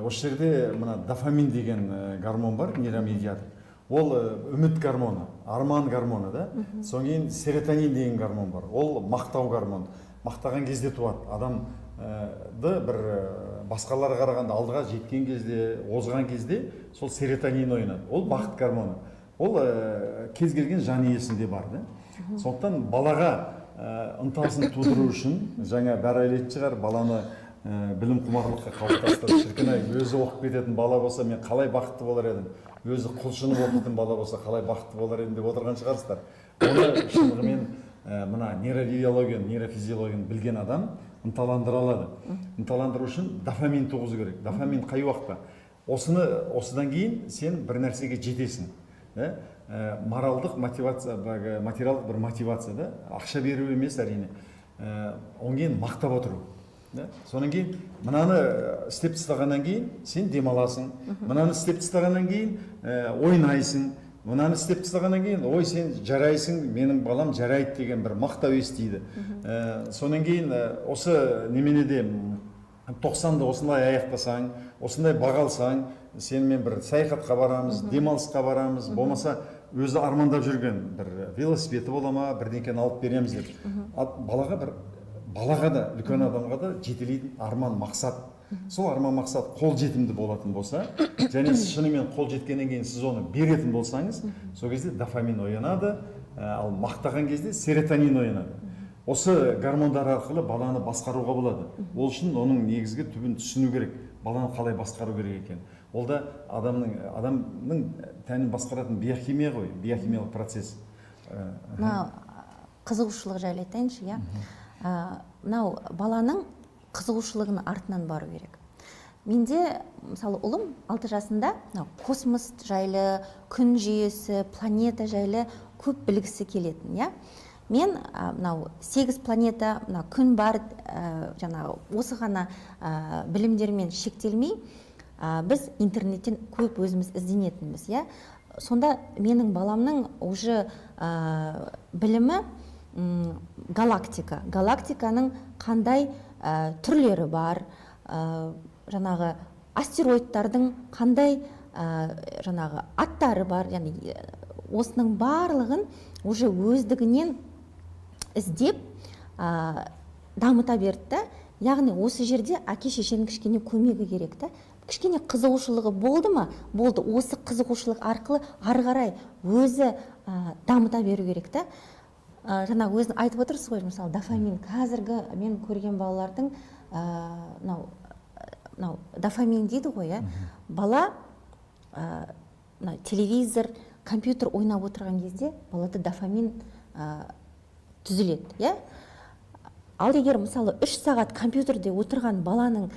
Speaker 1: Осы жерде мына дофамин деген гормон бар, нейромедиатор. Ол үміт гормоны, арман гормоны да. Содан кейін серотонин деген гормон бар, ол мақтау гормоны. Мақтаған кезде туады. Адамды бір басқаларға қарағанда алдыға жеткен кезде, озған кезде сол серотонин оянады. Ол бақыт гормоны. Ол кез келген жан иесінде бар да. Сондықтан балаға ынтасын тудыру үшін, жаңа бәрі ойлайтын шығар, баланы білім құмарлыққа қалыптастырып, шіркін ай, өзі оқып кететін бала болса, мен қалай бақытты болар едім, өзі құлшынып оқитын бала болса, қалай бақытты болар едім деп отырған шығарсыздар. Оны шындығымен мына нейробиологияны, нейрофизиологияны білген адам ынталандыра алады. Ынталандыру үшін дофамин туғызу керек. Дофамин қай уақытта? Осыны, осыдан кейін сен бір нәрсеге жетесің да? Моралдық мотивация, материалдық бір мотивация да, ақша беру емес, әрине. Одан кейін мақтап отыру да? Содан кейін мынаны істеп тастағаннан кейін сен демаласың, мынаны істеп тастағаннан кейін ойнайсың, мынаны істеп тастағаннан кейін: «Ой, сен жарайсың, менің балам жарайды», — деген бір мақтау естиді. Содан кейін осы неменеде 90-ды осындай аяқтасаң, осындай баға алсаң, сенімен бір саяхатқа барамыз, демалысқа барамыз, болмаса өзі армандап жүрген бір велосипеді бола ма, бірдеңкені алып береміз деп. Балаға, бір балаға да, үлкен адамға да жетелейтін арман, мақсат. Сол арман, мақсат қол жетімді болатын болса және шынымен қол жеткеннен кейін сіз оны беретін болсаңыз, сол кезде дофамин оянады, ал мақтаған кезде серотонин оянады. Осы гормондар арқылы баланы басқаруға болады. Ол үшін оның негізгі түбін түсіну керек, баланы қалай басқару керек екен. Ол да адамның тәнін басқаратын биохимия ғой, биохимиялық процесс.
Speaker 5: Мына қызығушылық жайлы айтайыншы, иә. Мынау баланың қызығушылығының артынан бару керек. Менде, мысалы, ұлым 6 жасында мынау космос жайлы, күн жүйесі, планета жайлы көп білгісі келетін, иә. Мен мынау сегіз планета, мына күн бар, жаңағы осы ғана білімдермен шектелмей, біз интернеттен көп өзіміз ізденетінбіз, иә. Сонда менің баламның уже білімі галактика, галактиканың қандай түрлері бар, жаңағы астероидтардың қандай жаңағы аттары бар, яғни осының барлығын уже өздігінен іздеп, дамыта берді да. Яғни осы жерде әке шешенің кішкене көмегі керек та. Кішкене қызығушылығы болды ма, болды, осы қызығушылық арқылы ары қарай өзі дамыта беру керек та. Жаңа өзің айтып отырсыз ғой, мысалы, дофамин. Қазіргі мен көрген балалардың мынау дофамин дейді ғой, иә. Бала мына телевизор, компьютер ойнап отырған кезде балада дофамин түзіледі, иә. Ал егер, мысалы, 3 сағат компьютерде отырған баланың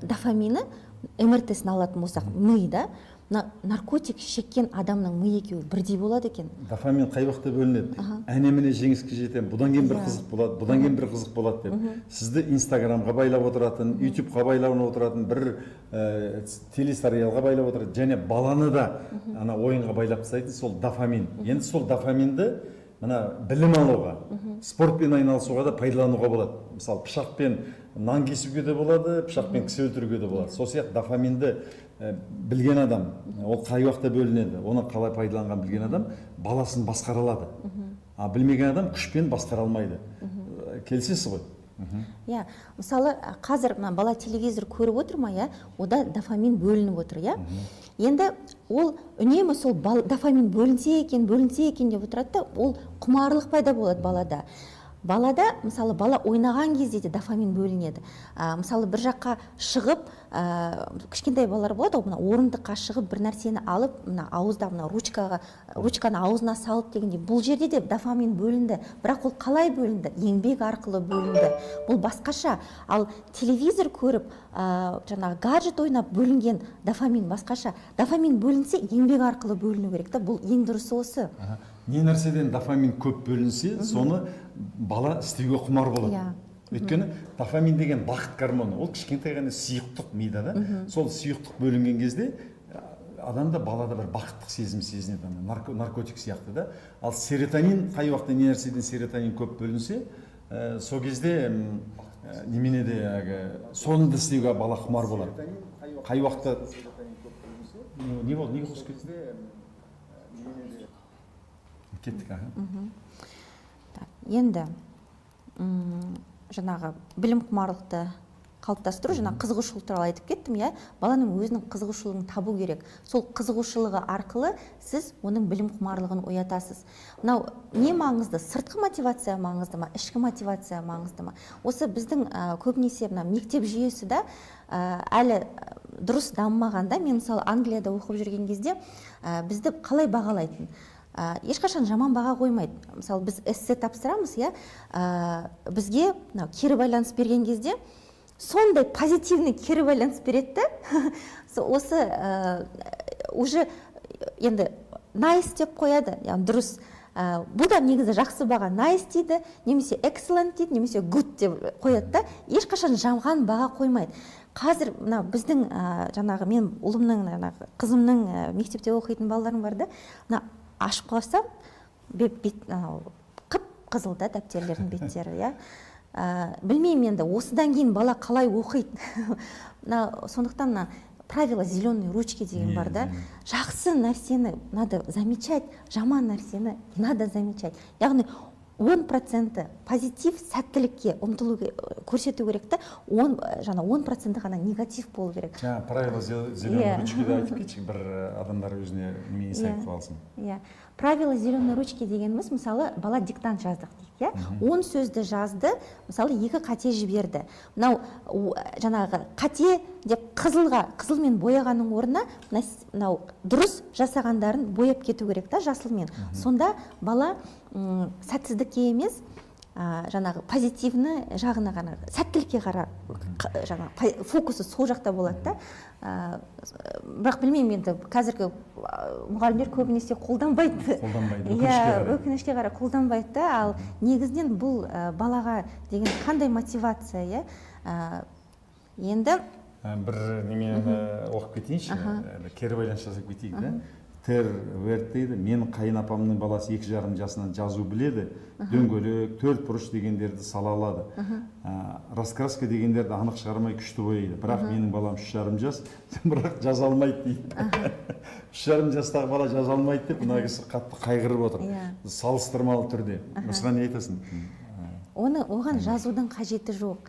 Speaker 5: дофамині, МРТ-сін алатын болсақ, мида мына наркотик шеккен адамның миы екеуі бірдей болады екен.
Speaker 1: Дофамин қай уақытта бөлінеді? Әне міне жеңіске жетемін, бұдан кейін бір қызық болады, бұдан кейін бір қызық болады деп сізді Инстаграмға байлап отыратын, Ютубқа байлап отыратын, бір телесериалға байлап отыратын және баланы да ана ойынға байлап тастайтын сол дофамин. Енді сол дофаминді мына білім алуға, спортпен айналысуға да пайдалануға болады. Мысалы, пышақпен нан кесуге де болады, пышақпен кісі өлтіруге де болады. Сол сияқты дофаминді білген адам, ол қай уақытта бөлінеді, оны қалай пайдаланғанын білген адам баласын басқара алады, а білмеген адам күшпен басқара алмайды. Келісесіз ғой?
Speaker 5: Иә, мысалы, қазір мына бала телевизор көріп отыр ма, иә, ода дофамин бөлініп отыр, иә. Енді ол үнемі сол дофамин бөлінсе екен, бөлінсе екен деп отырады да, ол құмарлық пайда болады балада. Балада, мысалы, бала ойнаған кезде де дофамин бөлінеді. Мысалы, бір жаққа шығып, кішкентай балалар болады ғой, мына орындыққа шығып, бір нәрсені алып, мына ауызда мына ручкаға, ручканы аузына салып дегендей, бұл жерде де дофамин бөлінді. Бірақ ол қалай бөлінді? Еңбек арқылы бөлінді, бұл басқаша. Ал телевизор көріп, жаңағы гаджет ойнап бөлінген дофамин басқаша. Дофамин бөлінсе, еңбек арқылы бөліну керек та, бұл ең дұрысы осы.
Speaker 1: Аха. Не нәрседен дофамин көп бөлінсе, соны бала істеуге құмар болады. Өйткені дофамин деген бақыт гормоны, ол кішкентай ғана сұйықтық мида да. Сол сұйықтық бөлінген кезде адамда, балада бір бақыттық сезім сезінеді, ана наркотик сияқты да. Ал серотонин қай уақытта, не нәрседен серотонин көп бөлінсе, сол кезде немене де әлгі соны да істеуге бала құмар болады. Қай уақытта не болды, неге қосып кеттің? Кеттік, аха.
Speaker 5: Так, енді жаңағы білім құмарлықты қалыптастыру, жаңа қызығушылық туралы айтып кеттім, иә. Баланың өзінің қызығушылығын табу керек. Сол қызығушылығы арқылы сіз оның білім құмарлығын оятасыз. Мынау не маңызды: сыртқы мотивация маңызды ма, ішкі мотивация маңызды ма? Осы біздің көбінесе мына мектеп жүйесі да әлі дұрыс дамымаған да. Мен, мысалы, Англияда оқып жүрген кезде бізді қалай бағалайтын? Ешқашан жаман баға қоймайды. Мысалы, біз эссе тапсырамыз, иә, бізге мынау кері байланыс берген кезде Сондай позитивный кері байланыс береді да. Осы уже енді nice деп қояды, яғни дұрыс. Бұл да негізі жақсы баға. Nice дейді немесе excellent дейді немесе good деп қояды да, ешқашан жаман баға қоймайды. Қазір мына біздің жаңағы мен ұлымның, жаңағы қызымның мектепте оқитын балаларым бар да, мына ашып қалсам, бет анау қып қызыл да дәптерлердің беттері, иә. Білмеймін енді, осыдан кейін бала қалай оқиды мына. Сондықтан мына правило зеленой ручки деген бар да. Жақсы нәрсені надо замечать, жаман нәрсені не надо замечать. Яғни 10%-і позитив, сәттілікке ұмтылу, көрсету керек та, он жаңа 10%-і ғана негатив болу керек.
Speaker 1: Жаңа правило зеленой ручкиді айтып кетші бір, адамдар өзіне неме, инсайт қылып алсын.
Speaker 5: Иә, правило зеленой ручки дегеніміз, мысалы, бала диктант жаздық дейік, иә, 10 сөзді жазды, мысалы, екі қате жіберді. Мынау жаңағы қате деп қызылға, қызылмен бояғанның орнына мынау дұрыс жасағандарын бояп кету керек та жасылмен. Сонда бала сәтсіздікке емес, жаңағы позитивный жағына ғана, сәттілікке қара, жаңағы фокусы сол жақта болады да. Бірақ білмеймін енді, қазіргі мұғалімдер көбінесе қолданбайды.
Speaker 1: Қолданбайды,
Speaker 5: иә.
Speaker 1: Өкінішке қарай.
Speaker 5: Өкінішке қарай, қолданбайды да. Ал негізінен бұл балаға деген қандай мотивация, иә. Енді
Speaker 1: Бір немені оқып кетейінші, кері байланыс жасап кетейік да. Тер Верт дейді: менің қайын апамның баласы 2,5 жасынан жазу біледі, дөңгелек, төрт бұрыш дегендерді сала алады. Раскраска дегендерді анық шығармай, күшті бояйды. Бірақ менің балам 3,5 жас, бірақ жаза алмайды дейді. 3,5 жастағы бала жаза алмайды деп мына кісі қатты қайғырып отыр. Салыстырмалы түрде осыған не айтасың?
Speaker 5: Оны, оған жазудың қажеті жоқ.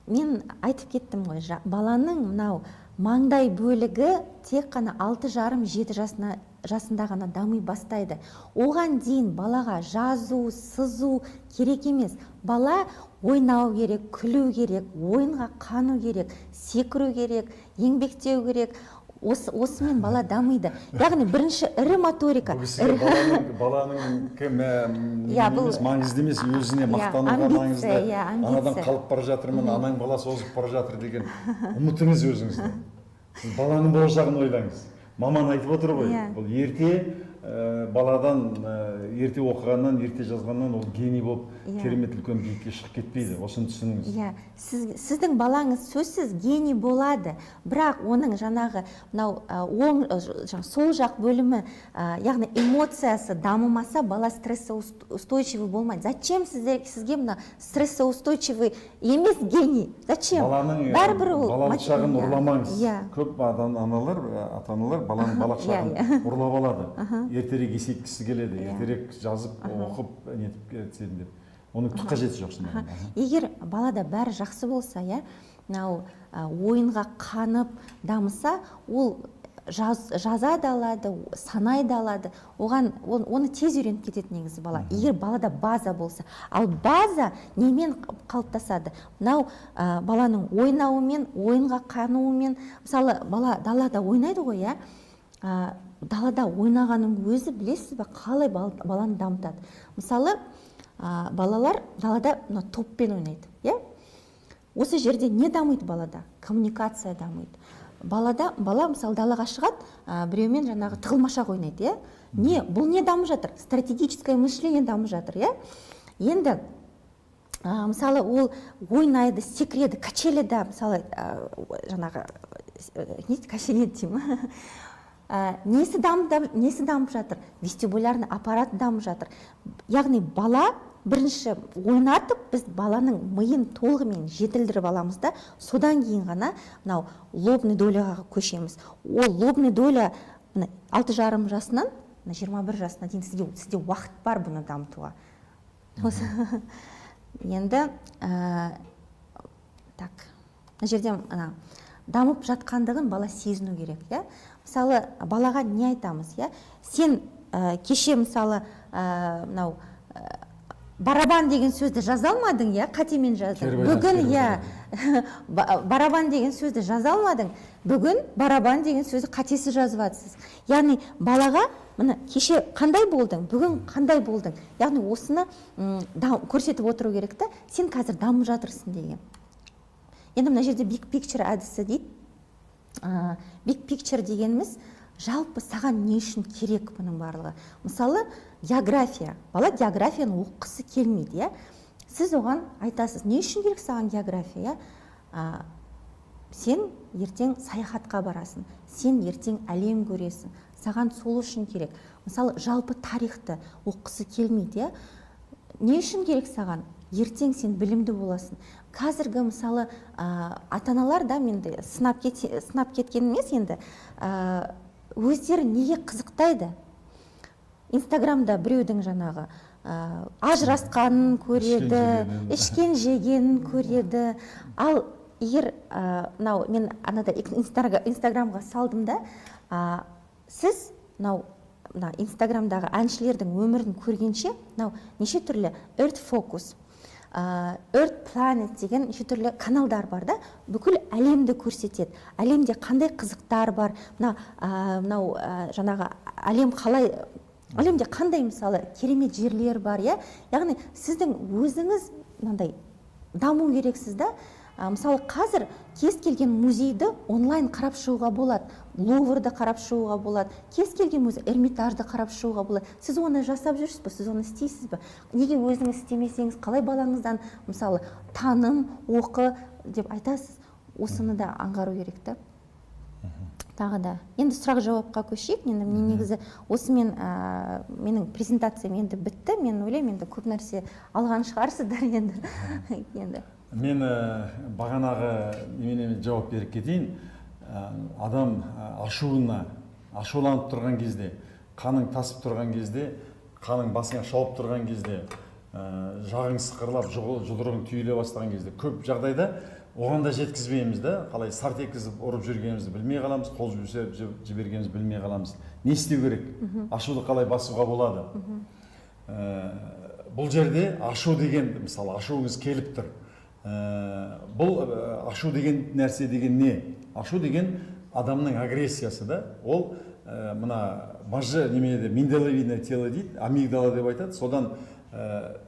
Speaker 5: Мен айтып кеттім ғой, баланың мынау маңдай бөлігі тек қана 6,5-7 жасында ғана дами бастайды. Оған дейін балаға жазу, сызу керек емес. Бала ойнау керек, күлу керек, ойынға қану керек, секіру керек, еңбектеу керек. Осымен бала дамиды. Яғни бірінші ірі моторика.
Speaker 1: Бұл кісіге баланың
Speaker 5: Иә, бұл
Speaker 1: емес, маңызды емес, өзіне мақтануға
Speaker 5: амбиция,
Speaker 1: маңызды.
Speaker 5: Иә,
Speaker 1: анадан
Speaker 5: амбиция.
Speaker 1: Қалып бара жатырмын, анаң баласы озып бара жатыр деген ұмытыңыз өзіңізді. Сіз баланың болашағын ойлаңыз. Маман айтып отыр ғой, бұл ерте баладан ерте оқығаннан, ерте жазғаннан ол гений болып, керемет үлкен биікке шығып кетпейді. Осыны түсініңіз.
Speaker 5: Иә, сіздің балаңыз сөзсіз гений болады, бірақ оның жаңағы мынау оң жаңа сол жақ бөлімі, яғни эмоциясы дамымаса, бала стрессоустойчивый болмайды. Зачем сізге мына стрессоустойчивый емес гений? Зачем?
Speaker 1: Баланың
Speaker 5: бәрібір ол
Speaker 1: балалық шағын ұрламаңыз. Көп адам, аналар, ата аналар баланың балалық шағын ұрлап алады. Ертерек есейткісі келеді, ертерек жазып, оқып, нетіп кетсін деп. Оның түк қажеті жоқ шынымен.
Speaker 5: Егер балада бәрі жақсы болса, иә, мынау ойынға қанып дамыса, ол жаза да алады, санай да алады. Оған оны тез үйреніп кетеді негізі бала, егер балада база болса. Ал база немен қалыптасады? Мынау баланың ойнауымен, ойынға қануымен. Мысалы, бала далада ойнайды ғой, иә. Далада ойнағанның өзі, білесіз бе, қалай баланы дамытады? Мысалы, балалар далада мына топпен ойнайды, иә. Осы жерде не дамиды балада? Коммуникация дамиды балада. Бала, мысалы, далаға шығады, біреумен жаңағы тығылмашақ ойнайды, иә. Не бұл, не дамып жатыр? Стратегическое мышление дамып жатыр, иә. Енді мысалы, ол ойнайды, секіреді качеляда, мысалы, жаңағы не дейді, качели деймін. Несі дамып жатыр? Вестибулярный аппарат дамып жатыр. Яғни бала бірінші ойнатып, біз баланың миын толығымен жетілдіріп аламыз да, содан кейін ғана мынау лобный доляға көшеміз. Ол лобный доля мына 6,5 жасынан мына 21 жасына дейін сізде уақыт бар бұны дамытуға. Осы енді так, мына жерде ана дамып жатқандығын бала сезіну керек, иә. Мысалы, балаға не айтамыз, иә? Сен кеше, мысалы, мынау барабан деген сөзді жаза алмадың, иә, қатемен жаздың.
Speaker 1: Кері байланыс,
Speaker 5: бүгін
Speaker 1: кері.
Speaker 5: Иә, барабан деген сөзді жаза алмадың, бүгін барабан деген сөзді қатесіз жазып жатсыз. Яғни балаға міне, кеше қандай болдың, бүгін қандай болдың, яғни осыны көрсетіп отыру керек та, сен қазір дамып жатырсың деген. Енді мына жерде big picture әдісі дейді. Big picture дегеніміз жалпы саған не үшін керек бұның барлығы. Мысалы, география. Бала географияны оқығысы келмейді, иә. Сіз оған айтасыз: не үшін керек саған география, иә? Сен ертең саяхатқа барасың, сен ертең әлем көресің, саған сол үшін керек. Мысалы, жалпы тарихты оқығысы келмейді, иә. Не үшін керек саған? Ертең сен білімді боласың. Қазіргі, мысалы, ата аналар да, мен де сынап кеткен емес енді, өздері неге қызықтайды? Инстаграмда біреудің жаңағы ажырасқанын көреді, ішкен жегенін көреді. Ал егер мынау мен анада Инстаграмға салдым да, сіз мынау мына Инстаграмдағы әншілердің өмірін көргенше, мынау неше түрлі Earth Focus, Earth Planet деген неше түрлі каналдар бар да, бүкіл әлемді көрсетеді, әлемде қандай қызықтар бар, мына мынау жаңағы әлем қалай, әлемде қандай, мысалы, керемет жерлер бар, иә. Яғни сіздің өзіңіз мынандай даму керексіз да. Мысалы, қазір кез келген музейді онлайн қарап шығуға болады, Луврды қарап шығуға болады, кез келген музей, Эрмитажды қарап шығуға болады. Сіз оны жасап жүрсіз бе? Сіз оны істейсіз бе? Неге өзіңіз істемесеңіз, қалай балаңыздан, мысалы, таным, оқы деп айтасыз? Осыны да аңғару керек та. Тағы да енді сұрақ жауапқа көшейік. Енді мен негізі осымен менің презентациям енді бітті. Мен ойлаймын, енді көп нәрсе алған шығарсыздар енді.
Speaker 1: Мен бағанағы неменеме жауап беріп кетейін. Адам ашуына, ашуланып тұрған кезде, қаның тасып тұрған кезде, қаның басыңа шауып тұрған кезде, жағың сықырлап, жұдырығың түйіле бастаған кезде, көп жағдайда оған да жеткізбейміз да, қалай сарт еткізіп ұрып жібергенімізді білмей қаламыз, қол жібергенімізді білмей қаламыз. Не істеу керек? Ашуды қалай басуға болады? Бұл жерде ашу деген, мысалы, ашуыңыз келіп тұр. Бұл ашу деген нәрсе деген не? Ашу деген адамның агрессиясы да. Ол мына мажы неменеде, миндалевидное тело дейді, амигдала деп айтады. Содан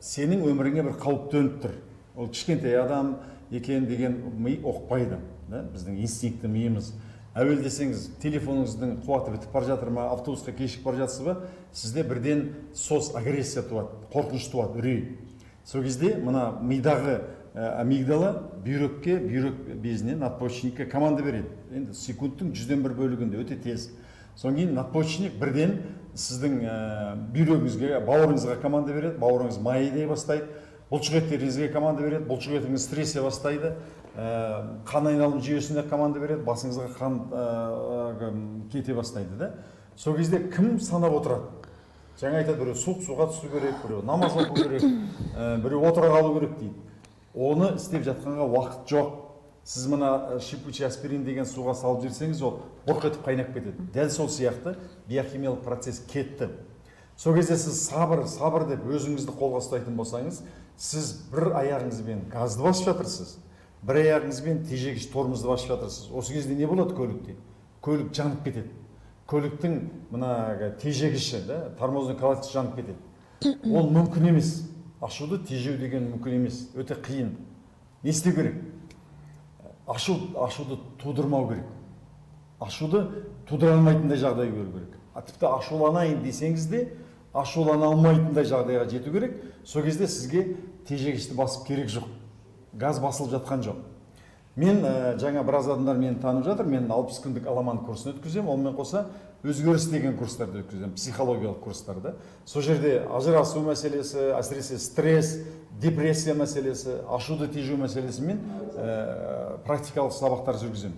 Speaker 1: сенің өміріңе бір қауіп төніп тұр. Ол кішкентай адам екен деген ми ұқпайды да, біздің инстинктті миымыз. Әуел десеңіз, телефоныңыздың қуаты бітіп бара жатыр ма, автобусқа кешігіп бара жатсыз ба, сізде бірден сос, агрессия туады, қорқыныш туады, үрей. Сол кезде мына мидағы амигдала бүйрекке, бүйрек безіне, надпочечникке команда береді. Енді секундтың 1/100 бөлігінде, өте тез. Содан кейін надпочечник бірден сіздің бүйрегіңізге, бауырыңызға команда береді, бауырыңыз май дей бастайды. Бұлшық еттеріңізге команда береді, бұлшық етіңіз сіресе бастайды. Қан айналым жүйесіне команда береді, басыңызға қан кете бастайды да. Сол кезде кім санап отырады? Жаңа айтады біреу: суық суға түсу керек, біреу намаз оқу керек, біреу отыра қалу керек дейді. Оны істеп жатқанға уақыт жоқ. Сіз мына шипучий аспирин деген суға салып жіберсеңіз, ол бұрқ етіп қайнап кетеді. Дәл сол сияқты биохимиялық процесс кетті. Сол кезде сіз сабыр, сабыр деп өзіңізді қолға ұстайтын болсаңыз, сіз бір аяғыңызбен газды басып жатырсыз, бір аяғыңызбен тежегіш, тормозды басып жатырсыз. Осы кезде не болады көлікте? Көлік жанып кетеді. Көліктің мына тежегіші да, тормозной колодкасы жанып кетеді. Ол мүмкін емес. Ашуды тежеу деген мүмкін емес, өте қиын. Не істеу керек? Ашуды тудырмау керек. Ашуды тудыра алмайтындай жағдай көру керек. А тіпті ашуланайын десеңіз де, ашулана алмайтындай жағдайға жету керек. Сол кезде сізге тежегішті басып керек жоқ, газ басылып жатқан жоқ. Мен жаңа біраз адамдар мені танып жатыр. Мен 60 күндік аламан курсын өткіземін, онымен қоса өзгеріс деген курстарды өткіземін, психологиялық курстарды. Сол жерде ажырасу мәселесі, әсіресе стресс, депрессия мәселесі, ашуды тежеу мәселесімен практикалық сабақтар жүргіземін.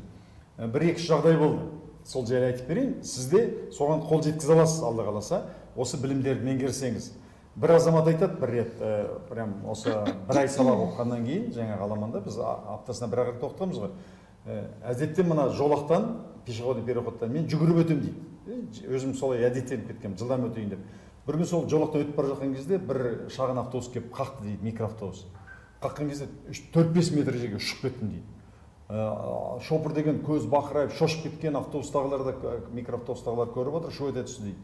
Speaker 1: Бір екі үш жағдай болды, сол жайлы айтып берейін. Сіз де соған қол жеткізе аласыз, Алла қаласа, осы білімдерді меңгерсеңіз. Бір азамат айтады: бір рет прям осы бір ай сабақ оқығаннан кейін, жаңағы аламанда біз аптасына бір ақ рет оқытамыз ғой, әдетте мына жолақтан, пешеходный переходтан мен жүгіріп өтемін дейді. Өзім солай әдеттеніп кеткенмін, жылдам өтейін деп. Бір күні сол жолақтан өтіп бара жатқан кезде бір шағын автобус келіп қақты дейді. Микроавтобус қаққан кезде 4-5 метр жерге ұшып кеттім дейді. Шопыр деген көз бақырайып, шошып кеткен. Автобустағылар да, микроавтобустағылар көріп отыр, шу ете түсті дейді.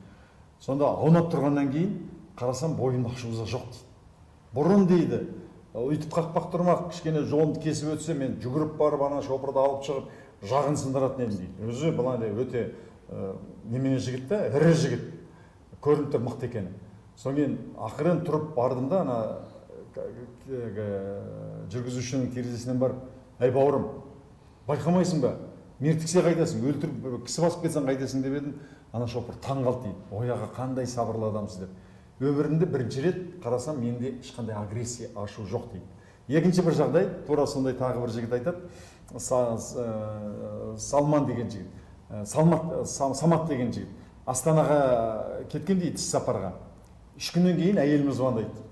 Speaker 1: Сонда аунап тұрғаннан кейін қарасам, бойымда ашу ыза жоқ дейді. Бұрын дейді. Өйтіп қақпақ тұрмақ, кішкене жолымды кесіп өтсе, мен жүгіріп барып ана шопырды алып шығып, жағын сындыратын едім дейді. Өзі былай өте немене жігіт та, ірі жігіт, көрініп тұр мықты екені. Содан кейін ақырын тұрып бардым да, ана жүргізушінің терезесінен барып: «Әй, бауырым, байқамайсың ба, мертіксе қайтасың, өлтіріп, кісі басып кетсең қайтесің?» – деп едім, ана шопыр таң қалды дейді: «Ой, аға, қандай сабырлы адамсыз», – деп. Өмірімде бірінші рет қарасам, менде ешқандай агрессия, ашу жоқ дейді. Екінші бір жағдай, тура сондай тағы бір жігіт айтады, Салман деген жігіт, Салмат, Самат деген жігіт Астанаға кеткен дейді іс сапарға. 3 күннен кейін әйелім звондайды.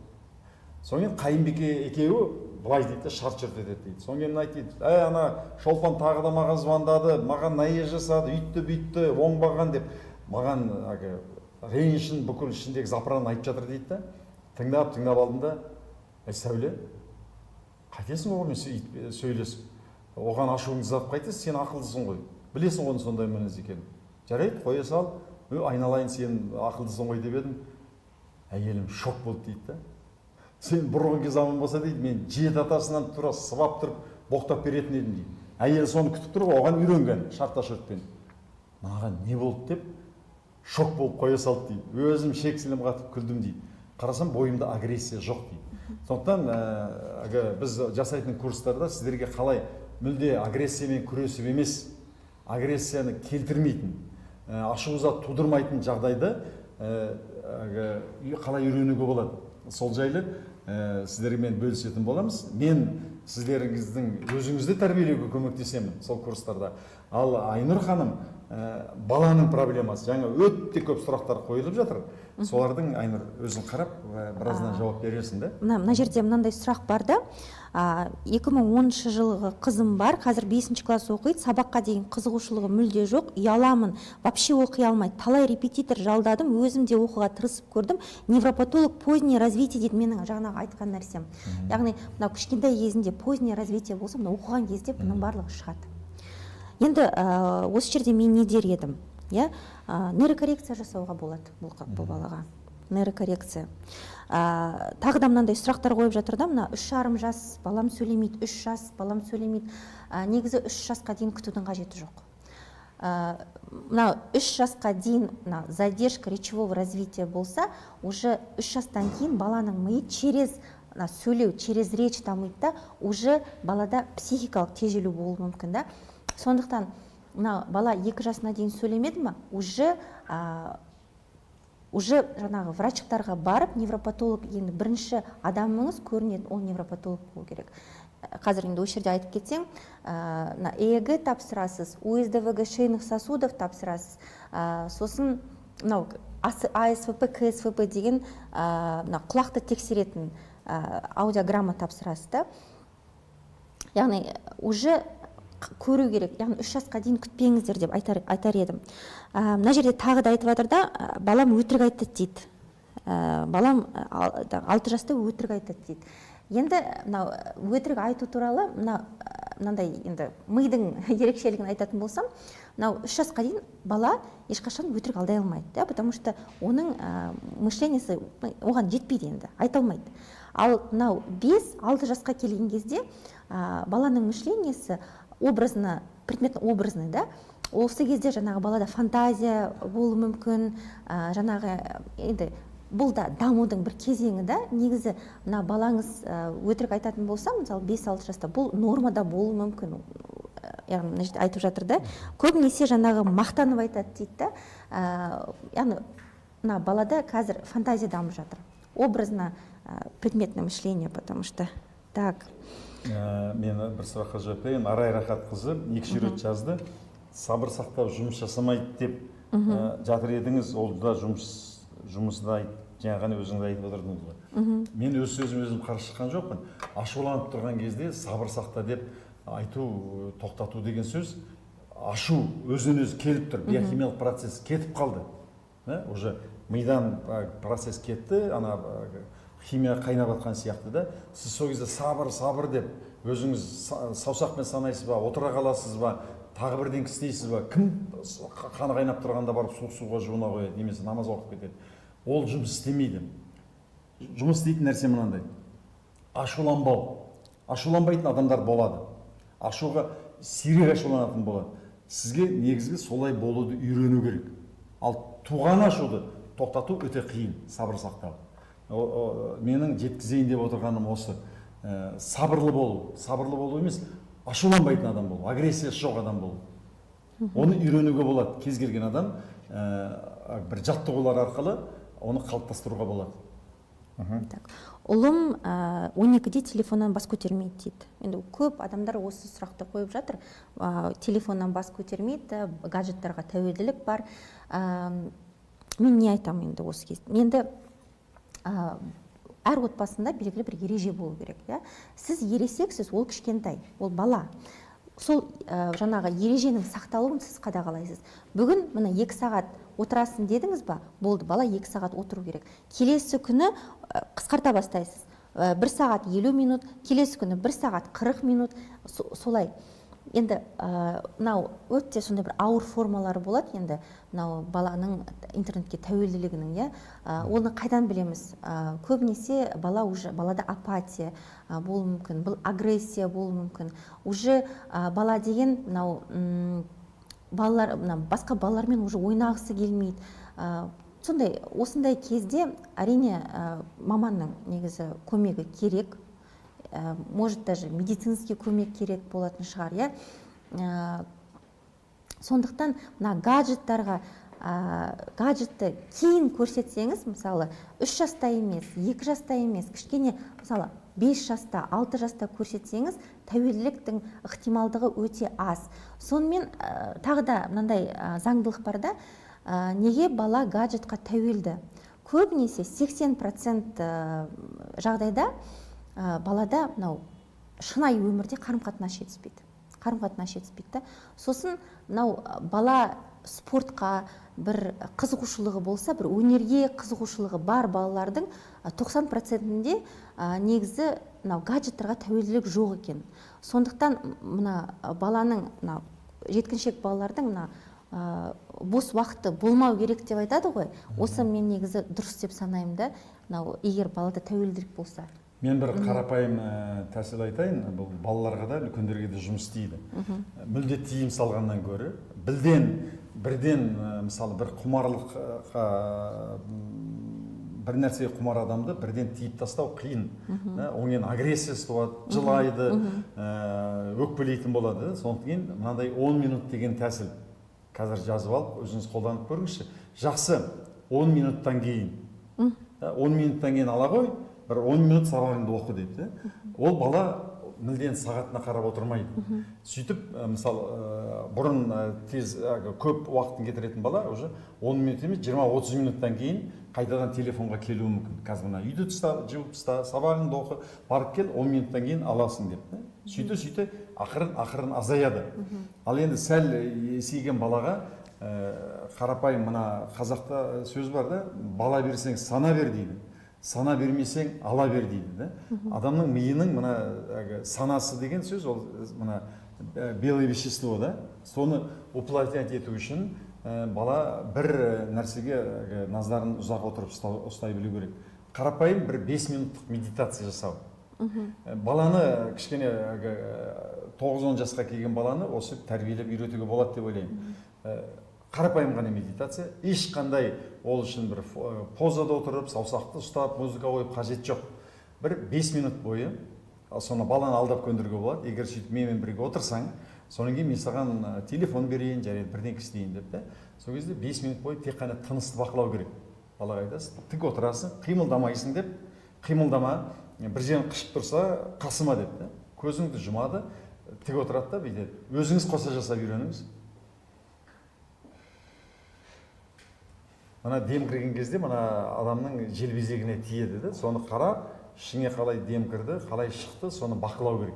Speaker 1: Содан кейін Қайынбике екеуі былай дейді да, шарт шұрт етеді дейді. Содан кейін айтты дейді: «Әй, ана Шолпан тағы да маған звондады, маған наезд жасады, үйтті бүйтті, оңбаған», – деп маған әлгі ренішін, бүкіл ішіндегі запыранын айтып жатыр дейді да. Тыңдап тыңдап алдым да: «Әй, Сәуле, қайтесің оған сөйлесіп, оған ашуыңды ұзатып қайтесің? Сен ақылдысың ғой, білесің ғой оның сондай мінез екенін. Жарайды, қоя сал, өй, айналайын, сен ақылдысың ғой», – деп едім, әйелім шок болды дейді да. «Сен бұрынғы заман болса, – дейді, – мен жеті атасынан тура сыбап тұрып боқтап беретін едім», – дейді. Әйелі соны күтіп тұр ғой, оған үйренген шартта шұртпен. «Маған не болды?» – деп шок болып қоя салды дейді. «Өзім шек сілем қатып күлдім», – дейді. «Қарасам, бойымда агрессия жоқ», – дейді. Сондықтан әлгі біз жасайтын курстарда сіздерге қалай мүлде агрессиямен күресіп емес, агрессияны келтірмейтін, ашу ыза тудырмайтын жағдайды әлгі қалай үйренуге болады, сол жайлы сіздермен бөлісетін боламыз. Мен сіздеріңіздің өзіңізді тәрбиелеуге көмектесемін сол курстарда. Ал Айнұр ханым, баланың проблемасы, жаңа өте көп сұрақтар қойылып жатыр, солардың, Айнұр, өзің қарап, біразынан жауап берерсің да.
Speaker 5: Мына жерде мынандай сұрақ бар да: 2010 жылғы қызым бар, қазір 5 класс оқиды. Сабаққа деген қызығушылығы мүлде жоқ, ұяламын, вообще оқи алмайды. Талай репетитор жалдадым, өзім де оқуға тырысып көрдім. Невропатолог позднее развитие дейді. Менің жаңағы айтқан нәрсем, яғни мынау кішкентай кезінде позднее развитие болса, мына оқыған кезде бұның барлығы шығады. Енді осы жерде мен не дер едім, иә, нейрокоррекция жасауға болады бұл балаға, нейрокоррекция. Тағы да мынандай сұрақтар қойып жатыр да: мына 3,5 жас балам сөйлемейді, 3 жас балам сөйлемейді. Негізі 3 жасқа дейін күтудің қажеті жоқ. Мына 3 жасқа дейін мына задержка речевого развития болса, уже 3 жастан кейін баланың миы через мына сөйлеу, через речь дамиды да, уже балада психикалық тежелу болуы мүмкін да. Сондықтан мына бала 2 жасына дейін сөйлемеді ма, уже жаңағы врачтарға барып, невропатолог, енді бірінші адамыңыз көрінетін ол невропатолог болу керек. Қазір енді осы жерде айтып кетсең, мына ЭЭГ тапсырасыз, УЗДВГ шейных сосудов тапсырасыз, сосын мынау АСВП, КСВП деген мына құлақты тексеретін аудиограмма тапсырасыз да. Яғни уже көру керек, яғни 3 жасқа дейін күтпеңіздер деп айтар едім. Мына жерде тағы да айтып жатыр да, балам өтірік айтады дейді. Балам 6 жаста өтірік айтады дейді. Енді мынау өтірік айту туралы мына мынандай енді мидың ерекшелігін айтатын болсам, мынау 3 жасқа дейін бала ешқашан өтірік алдай алмайды да, потому что оның мышлениесі оған жетпейді, енді айта алмайды. Ал мынау 5-6 жасқа келген кезде баланың мышлениесі образно, предметно образный да. Осы кезде жаңағы балада фантазия болуы мүмкін. Жаңағы енді бұл да дамудың бір кезеңі да. Негізі мына балаңыз өтірік айтатын болса, мысалы, 5-6 жаста, бұл нормада болуы мүмкін. Яғни мына жерде айтып жатыр да, көбінесе жаңағы мақтанып айтады дейді да. Яғни мына балада қазір фантазия дамып жатыр, образно предметное мышление, потому что так.
Speaker 1: Мен бір сұраққа жауап берейін. Арай Рахатқызы екі рет жазды. Сабыр сақтап жұмыс жасамайды деп жатыр едіңіз, ол да жұмысы да жаңа ғана өзіңіз айтып отырдыңыз ғой. Мен өз сөзіме өзім қарсы шыққан жоқпын. Ашуланып тұрған кезде сабыр сақта деп айту, тоқтату деген сөз, ашу өзінен өзі келіп тұр, биохимиялық процесс кетіп қалды. Да? Уже мидан процесс кетті, ана химия қайнап жатқан сияқты да. Сіз сол кезде сабыр, сабыр деп өзіңіз саусақпен санайсыз ба, отыра қаласыз ба, тағы бірдеңке істейсіз ба? Кім қаны қайнап тұрғанда барып суық суға жуына қояды немесе намаз оқып кетеді? Ол жұмыс істемейді. Жұмыс істейтін нәрсе мынандай. Ашуланбау. Ашуланбайтын адамдар болады. Ашуға сирек ашуланатын болады. Сізге негізгі солай болуды үйрену керек. Ал туған ашуды тоқтату өте қиын, сабыр сақтау. Менің жеткізейін деп отырғаным осы. Сабырлы болу. Сабырлы болу емес, ашуланбайтын адам болу, агрессиясы жоқ адам болу. Оны үйренуге болады. Кез келген адам бір жаттығулар арқылы оны қалыптастыруға болады.
Speaker 5: Так. Ұлым 12-де телефоннан бас көтермейді дейді. Енді көп адамдар осы сұрақты қойып жатыр. Телефоннан бас көтермейді, гаджеттарға тәуелділік бар. Мен не айтамын енді осы кезде? Енді әр отбасында белгілі бір ереже болу керек, иә? Сіз ересексіз, ол кішкентай, ол бала. Сол жаңағы ереженің сақталуын сіз қадағалайсыз. Бүгін міне 2 сағат отырасың дедіңіз ба? Болды, бала 2 сағат отыру керек. Келесі күні қысқарта бастайсыз. 1 сағат 50 минут, келесі күні 1 сағат 40 минут, солай. Енді мынау өте сондай бір ауыр формалары болады енді мынау баланың интернетке тәуелділігінің, иә? Оны қайдан білеміз? Көбінесе бала уже, балада апатия болуы мүмкін, бұл агрессия болуы мүмкін. Уже бала деген мынау, балалар, мына басқа балалармен уже ойнағысы келмейді. Сондай, осындай кезде әрине маманның негізі көмегі керек. Может, даже медицинский көмек керек болатын шығар, иә? Сондықтан мына гаджеттарға, гаджетті кейін көрсетсеңіз, мысалы, 3 жаста емес, 2 жаста емес, кішкене, мысалы, 5 жаста, 6 жаста көрсетсеңіз, тәуелділіктің ықтималдығы өте аз. Сонымен, тағы да мынандай заңдылық бар да, неге бала гаджетқа тәуелді? Көбінесе 80% жағдайда балада мынау шынайы өмірде қарым-қатынас жетіспейді. Қарым-қатынас жетіспейді да. Сосын мынау бала спортқа бір қызығушылығы болса, бір өнерге қызығушылығы бар балалардың 90%-інде негізі мынау гаджеттарға тәуелділік жоқ екен. Сондықтан мына баланың, мына жеткіншек балалардың мына бос уақыты болмау керек деп айтады ғой. Осы мен негізі дұрыс деп санаймын да, мынау егер балада тәуелділік болса.
Speaker 1: Мен бір қарапайым тәсіл айтайын, бұл балаларға да, үлкендерге де жұмыс істейді. Мүлде тыйым салғаннан гөрі, бірден, мысалы, бір құмарлыққа, бір нәрсеге құмар адамды бірден тыйып тастау қиын. Одан кейін агрессиясы туады, жылайды, өкпелейтін болады. Сондықтан кейін мынандай 10 минут деген тәсіл қазір жазып алып, өзіңіз қолданып көріңізші. Жақсы, 10 минуттан кейін. 10 минуттан кейін ала ғой, бір 10 минут сабағыңды оқы деп, да? Ол бала мүлдем сағатына қарап отырмайды. Сөйтіп, мысалы, бұрын тез, көп уақытын кетіретін бала уже 10 минут емес, 20-30 минуттан кейін қайтадан телефонға келуі мүмкін. Қазір мына үйді таста, жуып таста, сабағыңды оқы, барып кел, 10 минуттан кейін аласың деп, да? Сөйте, сөйте, ақырын, ақырын азаяды. Ал енді сәл есейген балаға, қарапайым мына қазақта сөз бар да, бала берсең сана бер дейді. Сана бермесең ала бер дейді, да? Адамның миының мына әлгі санасы деген сөз, ол мына белое вещество, да? Соны уплотнять ету үшін, бала бір нәрсеге әлгі назарын ұзақ отырып ұстай білу керек. Қарапайым бір 5 минуттық медитация жасау. Баланы кішкене әлгі 9-10 жасқа келген баланы осы тәрбиелеп үйретуге болады деп ойлаймын. Қарапайым ғана медитация, ешқандай ол үшін бір позада отырып, саусақты ұстап, музыка қойып қажет жоқ. Бір 5 минут бойы, ал соны баланы алдап көндіруге болады. Егер сөйтіп менімен бірге отырсаң, содан кейін мен саған телефон берейін, жарайды, бірдеңке істейін деп те. Сол кезде 5 минут бойы тек қана тынысты бақылау керек. Балаға айтасыз, тік отырасың, қимылдамайсың деп, қимылдама, бір жерін қышып тұрса, қасыма деп те. Көзіңді жұмады, тік отырады да бүйтеді. Өзіңіз қоса жасап үйреніңіз. Мына дем кірген кезде мына адамның желбезегіне тиеді да, соны қарап, ішіңе қалай дем кірді, қалай шықты, соны бақылау керек.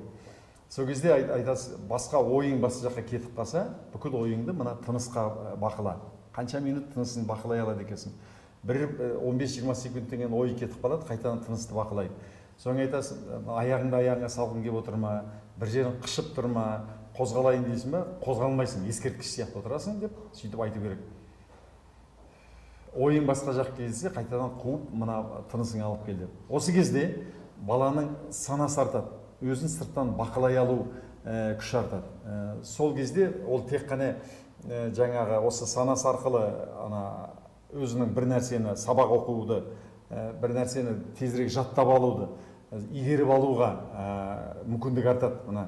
Speaker 1: Сол кезде айтасыз, басқа ойың басқа жаққа кетіп қалса, бүкіл ойыңды мына тынысқа бақыла. Қанша минут тынысын бақылай алады екенсің. Бір он бес-жиырма секундтен кейін ой кетіп қалады, қайтадан тынысты бақылайды. Соны айтасың, аяғыңды аяғыңа салғың келіп отыр ма, бір жерің қышып тұр ма, қозғалайын дейсің ба, қозғалмайсың, ескерткіш сияқты отырасың деп сөйтіп айту керек. Ойың басқа жаққа келсе, қайтадан қуып мына тынысыңа алып кел деп. Осы кезде Баланың санасы артады, өзін сырттан бақылай алу күші артады. Сол кезде ол тек қана жаңағы осы санасы арқылы ана өзінің бір нәрсені, сабақ оқуды, бір нәрсені тезірек жаттап алуды, игеріп алуға мүмкіндік артады. Мына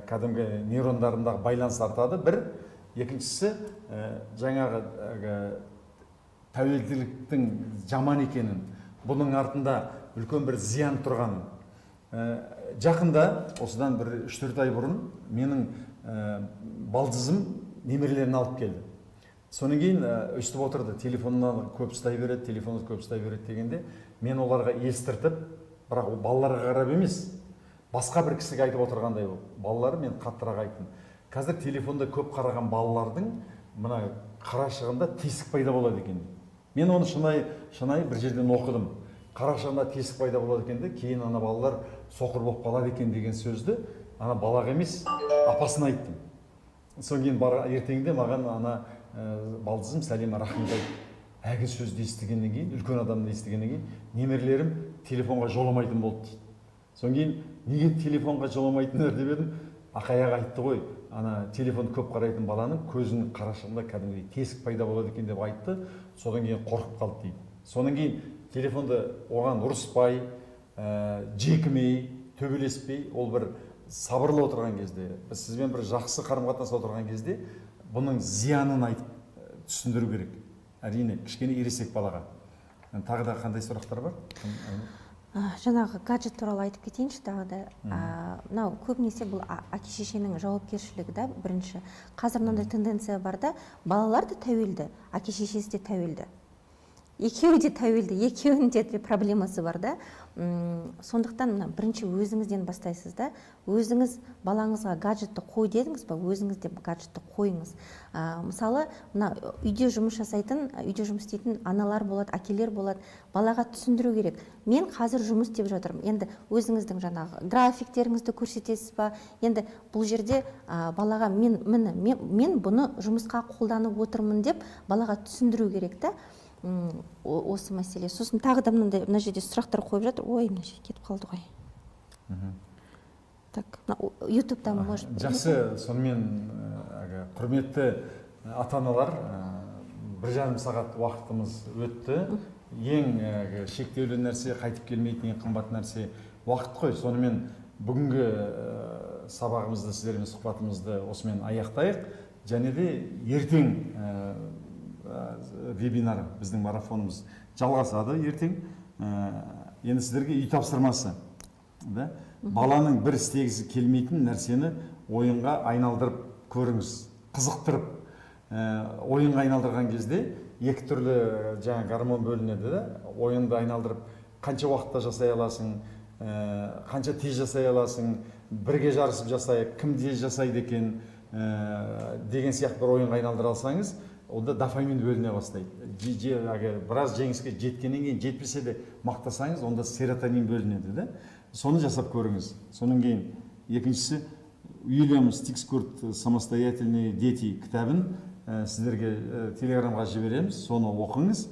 Speaker 1: кәдімгі нейрондарындағы байланыс артады бір. Екіншісі, жаңағы тәуелділіктің жаман екенін, бұның артында үлкен бір зиян тұрғанын. Жақында, осыдан бір 3-4 ай бұрын, менің балдызым немерелерін алып келді. Содан кейін өйстіп отырды, телефоннан көп ұстай береді, телефонды көп ұстай береді дегенде, мен оларға естіртіп, бірақ ол балаларға қарап емес, басқа бір кісіге айтып отырғандай болып, балалары, мен қаттырақ айттым: қазір телефонда көп қараған балалардың мына қарашығында тесік пайда болады екен. Мен оны шынайы шынайы бір жерден оқыдым. Қарашығында тесік пайда болады екен де, кейін ана балалар соқыр болып қалады екен деген сөзді ана балаға емес, апасына айттым. Содан кейін бар, ертеңінде маған ана балдызым Сәлима рахмет айтты. Әлгі сөзді естігеннен кейін, үлкен адамды естігеннен кейін, немерелерім телефонға жоламайтын болды дейді. Содан кейін неге телефонға жоламайтындар деп едім, ақай аға айтты ғой, ана телефонды көп қарайтын баланың көзінің қарашығында кәдімгідей тесік пайда болады екен деп айтты, содан кейін қорқып қалды дейді. Содан кейін телефонды оған ұрыспай, жекімей, төбелеспей, ол бір сабырлы отырған кезде, біз сізбен бір жақсы қарым қатынаста отырған кезде, бұның зиянын айтып түсіндіру керек, әрине, кішкене ересек балаға. Тағы да қандай сұрақтар бар? Кім?
Speaker 5: Жаңағы гаджет туралы айтып кетейінші тағы да. Мынау көбінесе бұл әке шешенің жауапкершілігі да. Бірінші, қазір мынандай тенденция бар да: балалар да тәуелді, әке шешесі де тәуелді, екеуі де тәуелді, екеуінің де проблемасы бар да. Сондықтан мына бірінші өзіңізден бастайсыз да. Өзіңіз балаңызға гаджетті қой дедіңіз ба, өзіңіз де гаджетті қойыңыз. Мысалы, мына үйде жұмыс жасайтын, үйде жұмыс істейтін аналар болады, әкелер болады, балаға түсіндіру керек: мен қазір жұмыс істеп жатырмын. Енді өзіңіздің жаңағы графиктеріңізді көрсетесіз ба, енді бұл жерде балаға мен, міне, мен бұны жұмысқа қолданып отырмын деп балаға түсіндіру керек та. Осы мәселе. Сосын тағы да мынандай, мына жерде сұрақтар қойып жатыр. Ой, мына жерге кетіп қалды ғой. Так, мына ютубта может.
Speaker 1: Жақсы, сонымен, әлгі құрметті ата аналар, 1,5 сағат уақытымыз өтті. Ең әлгі шектеулі нәрсе, қайтып келмейтін ең қымбат нәрсе уақыт қой. Сонымен, бүгінгі сабағымызды, сіздермен сұхбатымызды осымен аяқтайық. Және де ертең вебинар, біздің марафонымыз жалғасады ертең. Енді сіздерге үй тапсырмасы да: баланың бір істегісі келмейтін нәрсені ойынға айналдырып көріңіз, қызықтырып. Ойынға айналдырған кезде екі түрлі жаңа гормон бөлінеді да. Ойынды айналдырып, қанша уақытта жасай аласың, қанша тез жасай аласың, бірге жарысып жасайық, кім тез жасайды екен деген сияқты бір ойынға айналдыра алсаңыз, онда дофамин бөліне бастайды. Әлгі біраз жеңіске жеткеннен кейін, жетпесе де мақтасаңыз, онда серотонин бөлінеді да. Соны жасап көріңіз. Содан кейін екіншісі, Уильям Стикскурт «Самостоятельные дети» кітабын сіздерге телеграмға жібереміз, соны оқыңыз.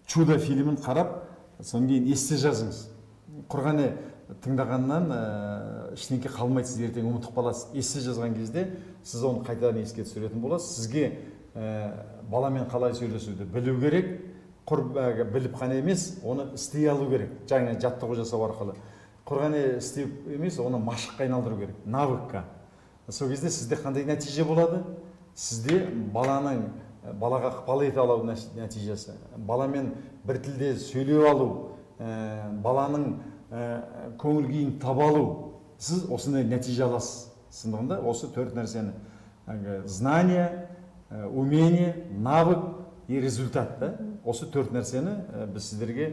Speaker 1: «Чудо» фильмін қарап, содан кейін эссе жазыңыз. Құр ғана тыңдағаннан ештеңке қалмайды, сіз ертең ұмытып қаласыз. Эссе жазған кезде сіз оны қайтадан еске түсіретін боласыз. Сізге баламен қалай сөйлесуді білу керек. Құр әлгі біліп қана емес, оны істей алу керек. Жаңа жаттығу жасау арқылы құр ғана істеу емес, оны машыққа айналдыру керек, навыкқа. Сол кезде сізде қандай нәтиже болады? Сізде баланың, балаға ықпал ете алу нәтижесі, баламен бір тілде сөйлеу алу, баланың көңіл күйін таба алу, сіз осындай нәтиже аласыз. Шындығында, осы төрт нәрсені, әлгі знание, умение, навык и результат да, осы төрт нәрсені біз сіздерге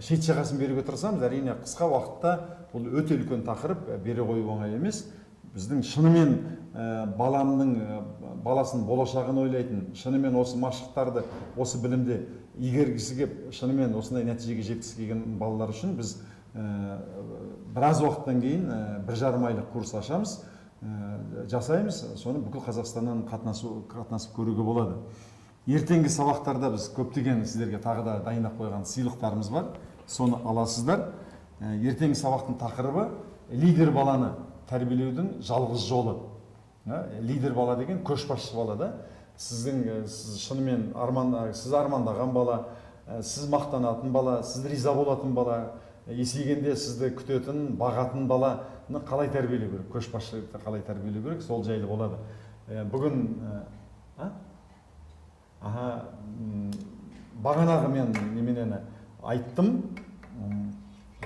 Speaker 1: шет жағасын беруге тырысамыз. Әрине, қысқа уақытта бұл өте үлкен тақырып, бере қою оңай емес. Біздің шынымен баламның, баласының болашағын ойлайтын, шынымен осы машықтарды, осы білімді игергісі келіп, шынымен осындай нәтижеге жеткісі келген балалар үшін біз біраз уақыттан кейін 1,5 айлық курс ашамыз, жасаймыз. Соны бүкіл Қазақстаннан қатынасып көруге болады. Ертеңгі сабақтарда біз көптеген сіздерге тағы да дайындап қойған сыйлықтарымыз бар, соны аласыздар. Ертеңгі сабақтың тақырыбы: лидер баланы тәрбиелеудің жалғыз жолы. Лидер бала деген көшбасшы бала да. Сіздің сіз шынымен арман, сіз армандаған бала, сіз мақтанатын бала, сіз риза болатын бала, есейгенде сізді күтетін, бағатын баланы қалай тәрбиелеу керек, көшбасшылықты қалай тәрбиелеу керек, сол жайлы болады. Бүгін а? Аха, бағанағы мен неменені айттым,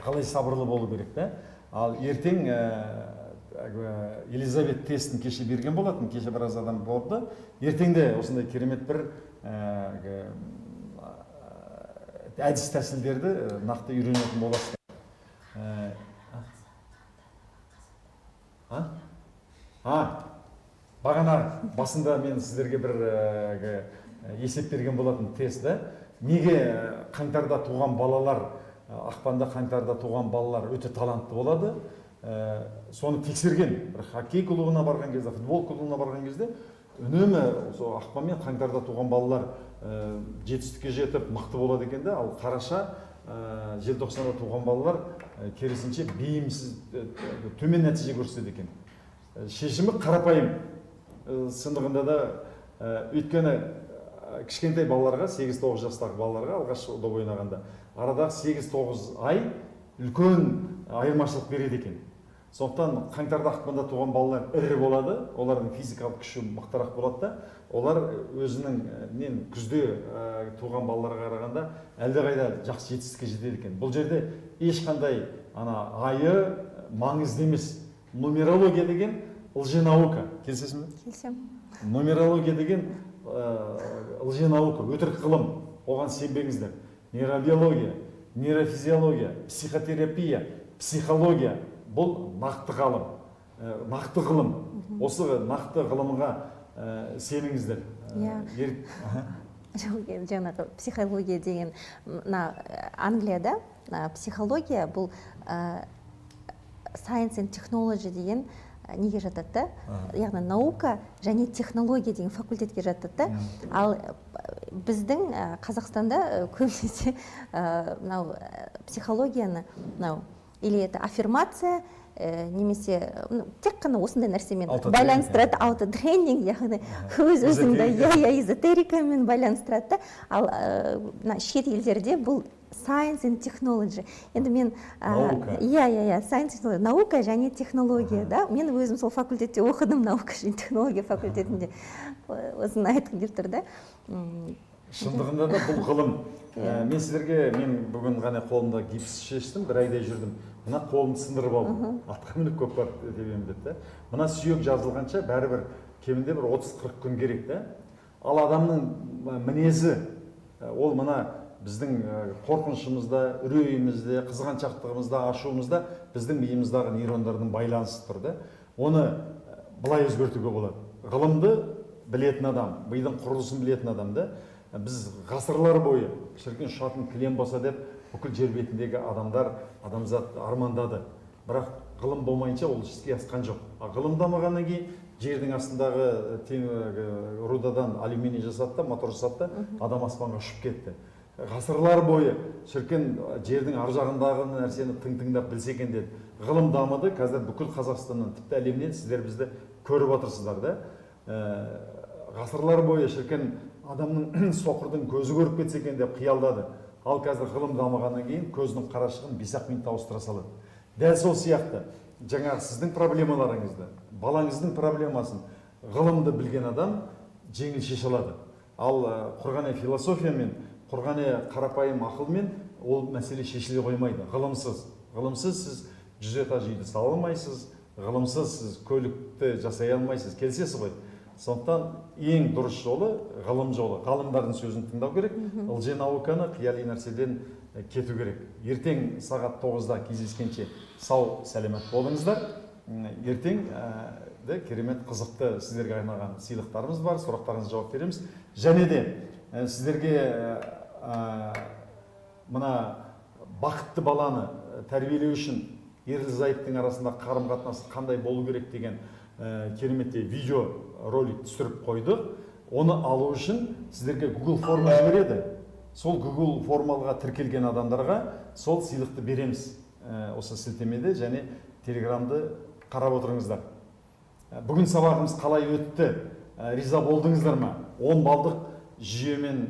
Speaker 1: қалай сабырлы болу керек та. Ал ертең әлгі Елизабет тестін кеше берген болатын, кеше біраз адам болды. Ертең де осындай керемет бір әлгі, әдіс тәсілдерді нақты үйренетін боласыздар. А? А? Бағана басында мен сіздерге бір әлгі, есеп берген болатын, тест да. Неге қаңтарда туған балалар, ақпанда, қаңтарда туған балалар өте талантты болады? Соны тексерген. Бір хоккей клубына барған кезде, футбол клубына барған кезде үнемі сол ақпан мен қаңтарда туған балалар жетістікке жетіп, мықты болады екен да. Ал қараша, желтоқсанда туған балалар керісінше бейімсіз, төмен нәтиже көрсетеді екен. Шешімі қарапайым. Шындығында да, өйткені кішкентай балаларға, 8-9 жастағы балаларға алғаш доп ойнағанда арадағы 8-9 ай үлкен айырмашылық береді екен. Сондықтан қаңтарда, ақпанда туған балалар ірі болады, олардың физикалық күші мықтырақ болады да, олар өзінің нен күзде туған балаларға қарағанда әлдеқайда жақсы жетістікке жетеді екен. Бұл жерде ешқандай ана айы маңызды емес. Нумерология деген лженаука, келісесің бе?
Speaker 5: Келісемін.
Speaker 1: Нумерология деген лженаука, өтірік ғылым, оған сенбеңіздер. Нейробиология, нейрофизиология, психотерапия, психология — бұл нақты ғалым, нақты ғылым. Осы нақты ғылымға сеніңіздер. Аха.
Speaker 5: Жоқ, енді жаңағы психология деген, мына Англияда мына психология бұл science and technology деген неге жатады да, яғни наука және технология деген факультетке жатады да. Ал біздің Қазақстанда көбінесе мынау психологияны мынау или это аффирмация, немесе, ну, тек қана осындай нәрсемен
Speaker 1: Аутотренинг.
Speaker 5: байланыстырады, аутотренинг, яғни өз өзіңді, иә, эзотерикамен байланыстырады да. Ал мына шет елдерде бұл science and technology. Енді мен
Speaker 1: Наука.
Speaker 5: Иә, science, technology, наука және технология да. Мен өзім сол факультетте оқыдым, наука және технология факультетінде. Осыны айтқым келіп тұр да.
Speaker 1: Шындығында да бұл ғылым. Мен сіздерге, мен бүгін ғана қолымда гипс шештім, бір айдай жүрдім. Мына қолымды сындырып алдым, атқа мініп көкпар тебемін деп та. Мына сүйек жазылғанша бәрібір кемінде бір 30-40 күн керек та. Ал адамның мінезі, ол мына біздің қорқынышымызда, үрейімізде, қызғаншақтығымызда, ашуымызда біздің миымыздағы нейрондардың байланысы тұр да. Оны былай өзгертуге болады: ғылымды білетін адам, мидың құрылысын білетін адам да. Біз ғасырлар бойы «шіркін, ұшатын кілем болса» деп бүкіл жер бетіндегі адамдар, адамзат армандады. Бірақ ғылым болмайынша ол іске асқан жоқ. А ғылым дамығаннан кейін жердің астындағы рудадан алюминий жасады да, мотор жасады да, адам аспанға ұшып кетті. Ғасырлар бойы «шіркін, жердің ар жағындағы нәрсені тың тыңдап білсе екен» деді. Ғылым дамыды, қазір бүкіл Қазақстаннан, тіпті әлемнен сіздер бізді көріп отырсыздар да. Ғасырлар бойы «шіркін, адамның, соқырдың көзі көріп кетсе екен» деп қиялдады. Ал қазір ғылым дамығаннан кейін көзінің қарашығын 5-ақ минутта ауыстыра салады. Дәл сол сияқты жаңағы сіздің проблемаларыңызды, балаңыздың проблемасын ғылымды білген адам жеңіл шеше алады. Ал құр ғана философиямен, құр ғана қарапайым ақылмен ол мәселе шешіле қоймайды. Ғылымсыз сіз 100 этаж үйді сала алмайсыз, ғылымсыз сіз көлікті жасай алмайсыз, келісесіз ғой? Сондықтан ең дұрыс жолы — ғылым жолы, ғалымдардың сөзін тыңдау керек, лженауканы, қияли нәрседен кету керек. Ертең сағат 9-да кездескенше сау сәлемет болыңыздар. Ертең де керемет қызықты сіздерге арналған сыйлықтарымыз бар, сұрақтарыңызға жауап береміз. Және де сіздерге мына бақытты баланы тәрбиелеу үшін ерлі зайыптың арасында қарым қатынасы қандай болу керек деген кереметтей видео ролик түсіріп қойдық. Оны алу үшін сіздерге Google форма жібереді. Сол Google формаға тіркелген адамдарға сол сыйлықты береміз. Осы сілтемеде және телеграмды қарап отырыңыздар. Бүгін сабағымыз қалай өтті? Риза болдыңыздар ма? 10 балдық жүйемен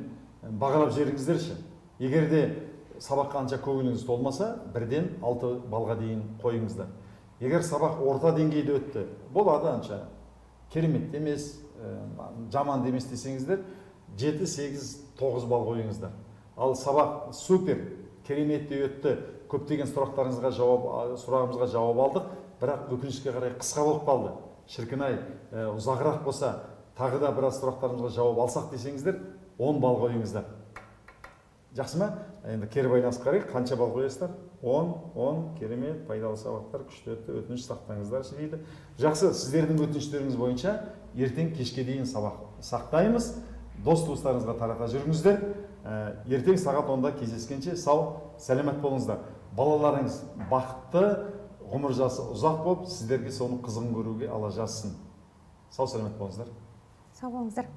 Speaker 1: бағалап жіберіңіздерші. Егер де сабаққа анша көңіліңіз толмаса, бірден 6 балға дейін қойыңыздар. Егер сабақ орта деңгейде өтті, болады анша керемет те емес, жаман да емес десеңіздер, 7, 8, 9 балл қойыңыздар. Ал сабақ супер кереметтей өтті, көптеген сұрақтарыңызға жауап, сұрағымызға жауап алдық, бірақ өкінішке қарай қысқа болып қалды, шіркін ай, ұзағырақ болса, тағы да біраз сұрақтарымызға жауап алсақ десеңіздер, 10 балл қойыңыздар. Жақсы ма? Енді кері байланыс қарайық, қанша балл қоясыздар? 10, 10, керемет, пайдалы сабақтар, күшті өтті, өтініш сақтаңыздаршы дейді. Жақсы, сіздердің өтініштеріңіз бойынша ертең кешке дейін сабақ сақтаймыз. Дос туыстарыңызға тарата жүріңіздер. Ертең сағат 10-да кездескенше сау, сәлемет болыңыздар. Балаларыңыз бақытты, ғұмыр жасы ұзақ болып, сіздерге соның қызығын көруге Алла жазсын. Сау, сәлемет болыңыздар.
Speaker 6: Сау болыңыздар.